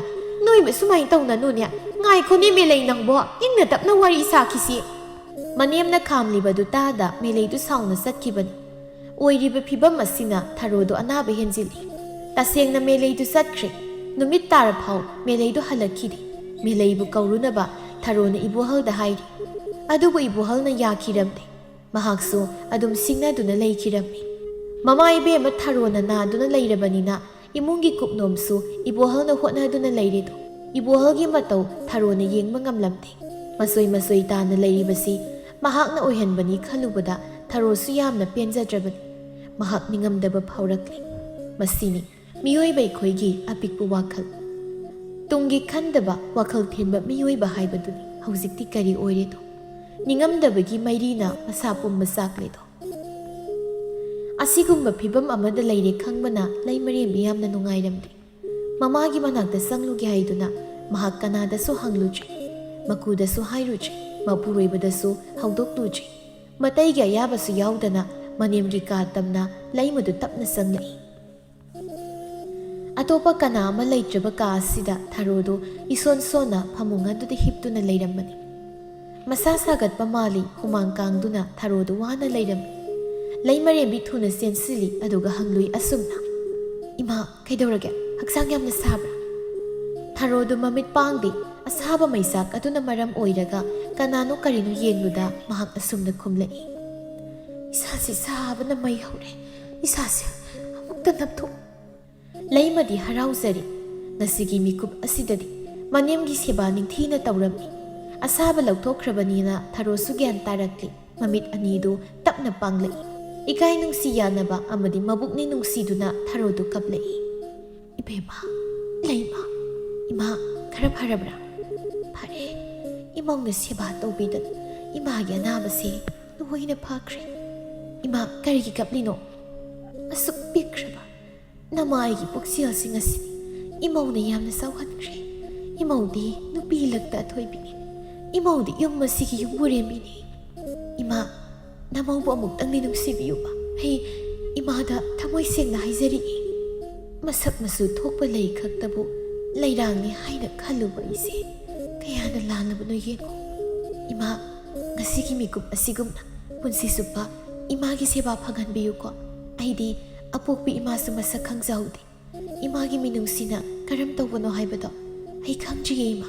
ꯅꯣꯏꯕ ꯁꯨꯃꯥꯏꯅ ꯇꯧꯅꯅꯨꯅꯦ꯫ ꯉꯥꯏꯈꯣꯅꯦ ꯃꯦꯂꯩ ꯅꯪꯕꯣ, ꯏꯪꯅ ꯇꯞꯅ ꯋꯥꯔꯤ ꯁꯥꯈꯤꯁꯤ"꯫ ꯃꯅꯦꯝꯅ ꯈꯥꯝꯂꯤꯕꯗꯨ ꯇꯥꯗ ꯃꯦꯂꯩꯗꯨ ꯁꯥꯎꯅ ꯆꯠꯈꯤꯕꯅꯤ꯫ ꯑꯣꯏꯔꯤꯕ ꯐꯤꯚꯝ ꯑꯁꯤꯅ ꯊꯔꯣꯗꯨ ꯑꯅꯥꯕ ꯍꯦꯟꯖꯤꯜꯂꯤ꯫ ꯇꯁꯦꯡꯅ ꯃꯦꯂꯩꯗꯨ ꯆꯠꯈ꯭ꯔꯦ꯫ ꯅꯨꯃꯤꯠ ꯇꯥꯔꯐꯥꯎ ꯃꯦꯂꯩꯗꯨ ꯍꯜꯂꯛꯈꯤꯗꯦ꯫ ꯃꯦꯂꯩꯕꯨ ꯀꯧꯔꯨꯅꯕ ꯊꯔꯣꯅ ꯏꯕꯣꯍꯜꯗ ꯍꯥꯏꯔꯤ꯫ ꯑꯗꯨꯕꯨ ꯏꯕꯣꯍꯜꯅ ꯌꯥꯈꯤꯔꯝꯗꯦ꯫ ꯃꯍꯥꯛꯁꯨ ꯑꯗꯨꯝ ꯁꯤꯡꯅꯗꯨꯅ ꯂꯩꯈꯤꯔꯝꯃꯤ꯫ ꯃꯃꯥ ꯏꯕꯦꯝꯃ ꯊꯔꯣꯅ ꯅꯥꯗꯨꯅ ꯂꯩꯔꯕꯅꯤꯅ ꯏꯃꯨꯡꯒꯤ ꯀꯨꯞꯅꯣꯝꯁꯨ ꯏꯕꯣꯍꯜꯅ ꯍꯣꯠꯅꯗꯨꯅ ꯂꯩꯔꯦꯗꯣ꯫ ꯏꯕꯣꯍꯜꯒꯤ ꯃꯇꯧ ꯊꯔꯣꯅ ꯌꯦꯡꯕ ꯉꯝꯂꯝꯗꯦ꯫ ꯃꯁꯣꯏ ꯃꯁꯣꯏ ꯇꯥꯅ ꯂꯩꯔꯤꯕꯁꯤ ꯃꯍꯥꯛꯅ ꯑꯣꯏꯍꯟꯕꯅꯤ ꯈꯜꯂꯨꯕꯗ ꯊꯔꯣꯁꯨ ꯌꯥꯝꯅ ꯄꯦꯟꯖꯗ꯭ꯔꯕꯅꯤ꯫ ꯃꯍꯥꯛ ꯅꯤꯡꯉꯝꯗꯕ ꯐꯥꯎꯔꯛꯂꯤ꯫ ꯃꯁꯤꯅꯤ ꯃꯤꯑꯣꯏꯕ ꯑꯩꯈꯣꯏꯒꯤ ꯑꯄꯤꯛꯄ ꯋꯥꯈꯜ꯫ ꯇꯨꯡꯒꯤ ꯈꯟꯗꯕ ꯋꯥꯈꯜ ꯊꯤꯟꯕ ꯃꯤꯑꯣꯏꯕ ꯍꯥꯏꯕꯗꯨꯅꯤ ꯍꯧꯖꯤꯛꯇꯤ ꯀꯔꯤ ꯑꯣꯏꯔꯦꯗꯣ꯫ ꯅꯤꯡꯉꯝꯗꯕꯒꯤ ꯃꯩꯔꯤꯅ ꯃꯁꯥ ꯄꯨꯝꯕ ꯆꯥꯛꯂꯦꯗꯣ꯫ ꯑꯁꯤꯒꯨꯝꯕ ꯐꯤꯚꯝ ꯑꯃꯗ ꯂꯩꯔꯦ ꯈꯪꯕꯅ ꯂꯩꯃꯔꯦꯝꯕꯤ ꯌꯥꯝꯅ ꯅꯨꯡꯉꯥꯏꯔꯝꯗꯦ꯫ ꯃꯃꯥꯒꯤ ꯃꯅꯥꯛꯇ ꯆꯪꯂꯨꯒꯦ ꯍꯥꯏꯗꯨꯅ ꯃꯍꯥꯛ ꯀꯅꯥꯗꯁꯨ ꯍꯪꯂꯨꯗ꯭ꯔꯦ, ꯃꯀꯨꯗꯁꯨ ꯍꯥꯏꯔꯨꯗ꯭ꯔꯦ, ꯃꯄꯨꯔꯣꯏꯕꯗꯁꯨ ꯍꯧꯗꯣꯛꯂꯨꯗ꯭ꯔꯦ꯫ ꯃꯇꯩꯒꯤ ꯑꯌꯥꯕꯁꯨ ꯌꯥꯎꯗꯅ ꯃꯅꯦꯝꯒꯤ ꯀꯥ ꯇꯝꯅ ꯂꯩꯃꯗꯨ ꯇꯞꯅ ꯆꯪꯂꯛꯏ꯫ ꯑꯇꯣꯞꯄ ꯀꯅꯥ ꯑꯃ ꯂꯩꯇ꯭ꯔꯕ ꯀꯥ ꯑꯁꯤꯗ ꯊꯔꯣꯗꯨ ꯏꯁꯣꯟ ꯁꯣꯟꯅ ꯐꯃꯨꯡ ꯑꯗꯨꯗ ꯍꯤꯞꯇꯨꯅ ꯂꯩꯔꯝꯕꯅꯤ꯫ ꯃꯁꯥ ꯁꯥꯒꯠꯄ ꯃꯥꯜꯂꯤ, ꯍꯨꯃꯥꯡ ꯀꯥꯡꯗꯨꯅ ꯊꯔꯣꯗꯨ ꯋꯥꯅ ꯂꯩꯔꯝꯃꯤ꯫ ꯂꯩꯃꯔꯦꯝꯕꯤ ꯊꯨꯅ ꯆꯦꯟꯁꯤꯜꯂꯤ, ꯑꯗꯨꯒ ꯍꯪꯂꯨꯏ ꯑꯁꯨꯝꯅ, "ꯏꯃꯥ, ꯀꯩꯗꯧꯔꯒꯦ? ꯍꯛꯆꯥꯡ ꯌꯥꯝꯅ ꯁꯥꯕ꯭ꯔꯥ?" ꯊꯔꯣꯗꯨ ꯃꯃꯤꯠ ꯄꯥꯡꯗꯦ꯫ ꯑꯁꯥꯕ ꯃꯩꯆꯥꯛ ꯑꯗꯨꯅ ꯃꯔꯝ ꯑꯣꯏꯔꯒ ꯀꯅꯥꯅꯣ ꯀꯔꯤꯅꯣ ꯌꯦꯡꯂꯨꯗ ꯃꯍꯥꯛ ꯑꯁꯨꯝꯅ ꯈꯨꯝꯂꯛꯏ, "ꯏꯁꯥꯁꯤ ꯁꯥꯕꯅ ꯃꯩ ꯍꯧꯔꯦ꯫ ꯏꯁꯥꯁꯦ ꯑꯃꯨꯛꯇ ꯅꯞꯊꯣꯛ"꯫ ꯂꯩꯃꯗꯤ ꯍꯔꯥꯎꯖꯔꯤ꯫ ꯉꯁꯤꯒꯤ ꯃꯤꯀꯨꯞ ꯑꯁꯤꯗꯗꯤ ꯃꯅꯦꯝꯒꯤ ꯁꯦꯕꯥ ꯅꯤꯡꯊꯤꯅ ꯇꯧꯔꯝꯃꯤ꯫ ꯑꯁꯥꯕ ꯂꯧꯊꯣꯛꯈ꯭ꯔꯕꯅꯤꯅ ꯊꯔꯣꯁꯨ ꯒ꯭ꯌꯥꯟ ꯇꯥꯔꯛꯂꯤ꯫ ꯃꯃꯤꯠ ꯑꯅꯤꯗꯨ ꯇꯞꯅ ꯄꯥꯡꯂꯛꯏ꯫ ꯏꯀꯥꯏ ꯅꯨꯡꯁꯤ ꯌꯥꯅꯕ ꯑꯃꯗꯤ ꯃꯕꯨꯛꯅꯤꯡ ꯅꯨꯡꯁꯤꯗꯨꯅ ꯊꯔꯣꯗꯨ ꯀꯞꯂꯛꯏ꯫ "ꯏꯕꯦꯝꯃ, ꯂꯩꯃ, ꯏꯃꯥ ꯈꯔ ꯐꯔꯕ꯭ꯔꯥ?" "ꯐꯔꯦ꯫ ꯏꯃꯧꯅ ꯁꯦꯕꯥ ꯇꯧꯕꯤꯗꯅ ꯏꯃꯥꯒꯤ ꯑꯅꯥꯕꯁꯦ ꯂꯣꯏꯅ ꯐꯈ꯭ꯔꯦ꯫ ꯏꯃꯥ, ꯀꯔꯤꯒꯤ ꯀꯞꯂꯤꯅꯣ? ꯑꯁꯨꯛ ꯄꯤꯛꯈ꯭ꯔꯕ ꯅꯃꯥ ꯑꯩꯒꯤ ꯄꯨꯛꯆꯦꯜꯁꯤꯡ ꯑꯁꯤꯅꯤ ꯏꯃꯧꯅ ꯌꯥꯝꯅ ꯁꯥꯎꯍꯟꯈ꯭ꯔꯦ꯫ ꯏꯃꯧꯗꯤ ꯅꯨꯄꯤ ꯂꯛꯇ ꯑꯊꯣꯏꯕꯤꯅꯤ꯫ ꯏꯃꯧꯗꯤ ꯌꯨꯝ ꯑꯁꯤꯒꯤ ꯌꯨꯝꯕꯨꯔꯦꯝꯕꯤꯅꯤ꯫ ꯏꯃꯥ, ꯅꯃꯧꯕꯨ ꯑꯃꯨꯛꯇꯪꯗꯤ ꯅꯨꯡꯁꯤꯕꯤꯌꯨꯕ꯫ ꯑꯩ ꯏꯃꯥꯗ ꯊꯃꯣꯏ ꯁꯦꯡꯅ ꯍꯥꯏꯖꯔꯤꯏ꯫ ꯃꯁꯛ ꯃꯆꯨ ꯊꯣꯛꯄ ꯂꯩ ꯈꯛꯇꯕꯨ ꯂꯩꯔꯥꯡꯅꯤ ꯍꯥꯏꯅ ꯈꯜꯂꯨꯕ ꯑꯩꯁꯦ ꯀꯌꯥꯗ ꯂꯥꯜꯂꯕꯅꯣ ꯌꯦꯡꯉꯨ꯫ ꯏꯃꯥ, ꯉꯁꯤꯒꯤ ꯃꯤꯀꯨꯞ ꯑꯁꯤꯒꯨꯝꯅ ꯄꯨꯟꯁꯤ ꯆꯨꯞꯄ ꯏꯃꯥꯒꯤ ꯁꯦꯕꯥ ꯐꯪꯍꯟꯕꯤꯌꯨꯀꯣ꯫ ꯑꯩꯗꯤ ꯑꯄꯣꯛꯄꯤ ꯏꯃꯥꯁꯨ ꯃꯁꯛ ꯈꯪꯖꯍꯧꯗꯦ꯫ ꯏꯃꯥꯒꯤ ꯃꯤꯅꯨꯡꯁꯤꯅ ꯀꯔꯝ ꯇꯧꯕꯅꯣ ꯍꯥꯏꯕꯗꯣ ꯑꯩ ꯈꯪꯗ꯭ꯔꯤꯌꯦ ꯏꯃꯥ꯫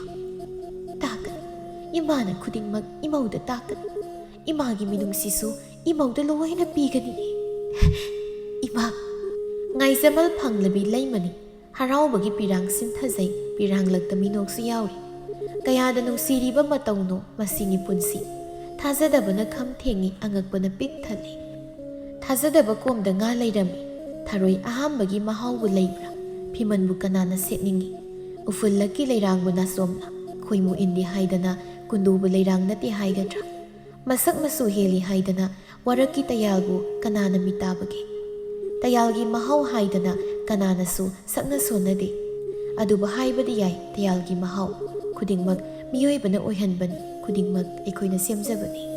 ꯇꯥꯛꯀꯅꯤ꯫ ꯏꯃꯥꯅ ꯈꯨꯗꯤꯡꯃꯛ ꯏꯃꯧꯗ ꯇꯥꯛꯀꯅꯤ꯫ ꯏꯃꯥꯒꯤ ꯃꯤꯅꯨꯡꯁꯤꯁꯨ ꯏꯃꯧꯗ ꯂꯣꯏꯅ ꯄꯤꯒꯅꯤ꯫ ꯏꯃꯥ, ꯉꯥꯏꯖꯃꯜ ꯐꯪꯂꯕꯤ ꯂꯩꯃꯅꯤ꯫ ꯍꯔꯥꯎꯕꯒꯤ ꯄꯤꯔꯥꯡ ꯁꯤꯟꯊꯖꯩ, ꯄꯤꯔꯥꯡꯂꯛꯇ ꯃꯤꯅꯣꯛꯁꯨ ꯌꯥꯎꯔꯤ꯫ ꯀꯌꯥꯗ ꯅꯨꯡꯁꯤꯔꯤꯕ ꯃꯇꯧꯅꯣ ꯃꯁꯤꯒꯤ ꯄꯨꯟꯁꯤ꯫ ꯊꯥꯖꯗꯕꯅ ꯈꯝ ꯊꯦꯡꯏ, ꯑꯉꯛꯄꯅ ꯄꯤꯛ ꯊꯜꯂꯤ꯫ ꯊꯥꯖꯗꯕ ꯀꯣꯝꯗ ꯉꯥ ꯂꯩꯔꯝꯃꯤ꯫ ꯊꯔꯣꯏ ꯑꯍꯥꯝꯕꯒꯤ ꯃꯍꯥꯎꯕꯨ ꯂꯩꯕ꯭ꯔꯥ? ꯐꯤꯃꯟꯕꯨ ꯀꯅꯥꯅ ꯁꯦꯠꯅꯤꯡꯏ? ꯎꯐꯨꯜꯂꯛꯀꯤ ꯂꯩꯔꯥꯡꯕꯨ ꯅꯥꯆꯣꯝꯅ ꯈꯣꯏꯃꯨ ꯏꯟꯗꯦ ꯍꯥꯏꯗꯅ ꯀꯨꯟꯗꯣꯕꯨ ꯂꯩꯔꯥꯡ ꯅꯠꯇꯦ ꯍꯥꯏꯒꯗ꯭ꯔꯥ? ꯃꯁꯛ ꯃꯆꯨ ꯍꯦꯜꯂꯤ ꯍꯥꯏꯗꯅ ꯋꯥꯔꯛꯀꯤ ꯇꯌꯥꯜꯕꯨ ꯀꯅꯥꯅ ꯃꯤꯇꯥꯕꯒꯦ? ꯇꯌꯥꯜꯒꯤ ꯃꯍꯥꯎ ꯍꯥꯏꯗꯅ ꯀꯅꯥꯅꯁꯨ ꯁꯛꯅ ꯁꯣꯟꯅꯗꯦ꯫ ꯑꯗꯨꯕꯨ ꯍꯥꯏꯕꯗꯤ ꯌꯥꯏ, ꯇꯌꯥꯜꯒꯤ ꯃꯍꯥꯎ ꯈꯨꯗꯤꯡꯃꯛ ꯃꯤꯑꯣꯏꯕꯅ ꯑꯣꯏꯍꯟꯕꯅꯤ, ꯈꯨꯗꯤꯡꯃꯛ ꯑꯩꯈꯣꯏꯅ ꯁꯦꯝꯖꯕꯅꯤ꯫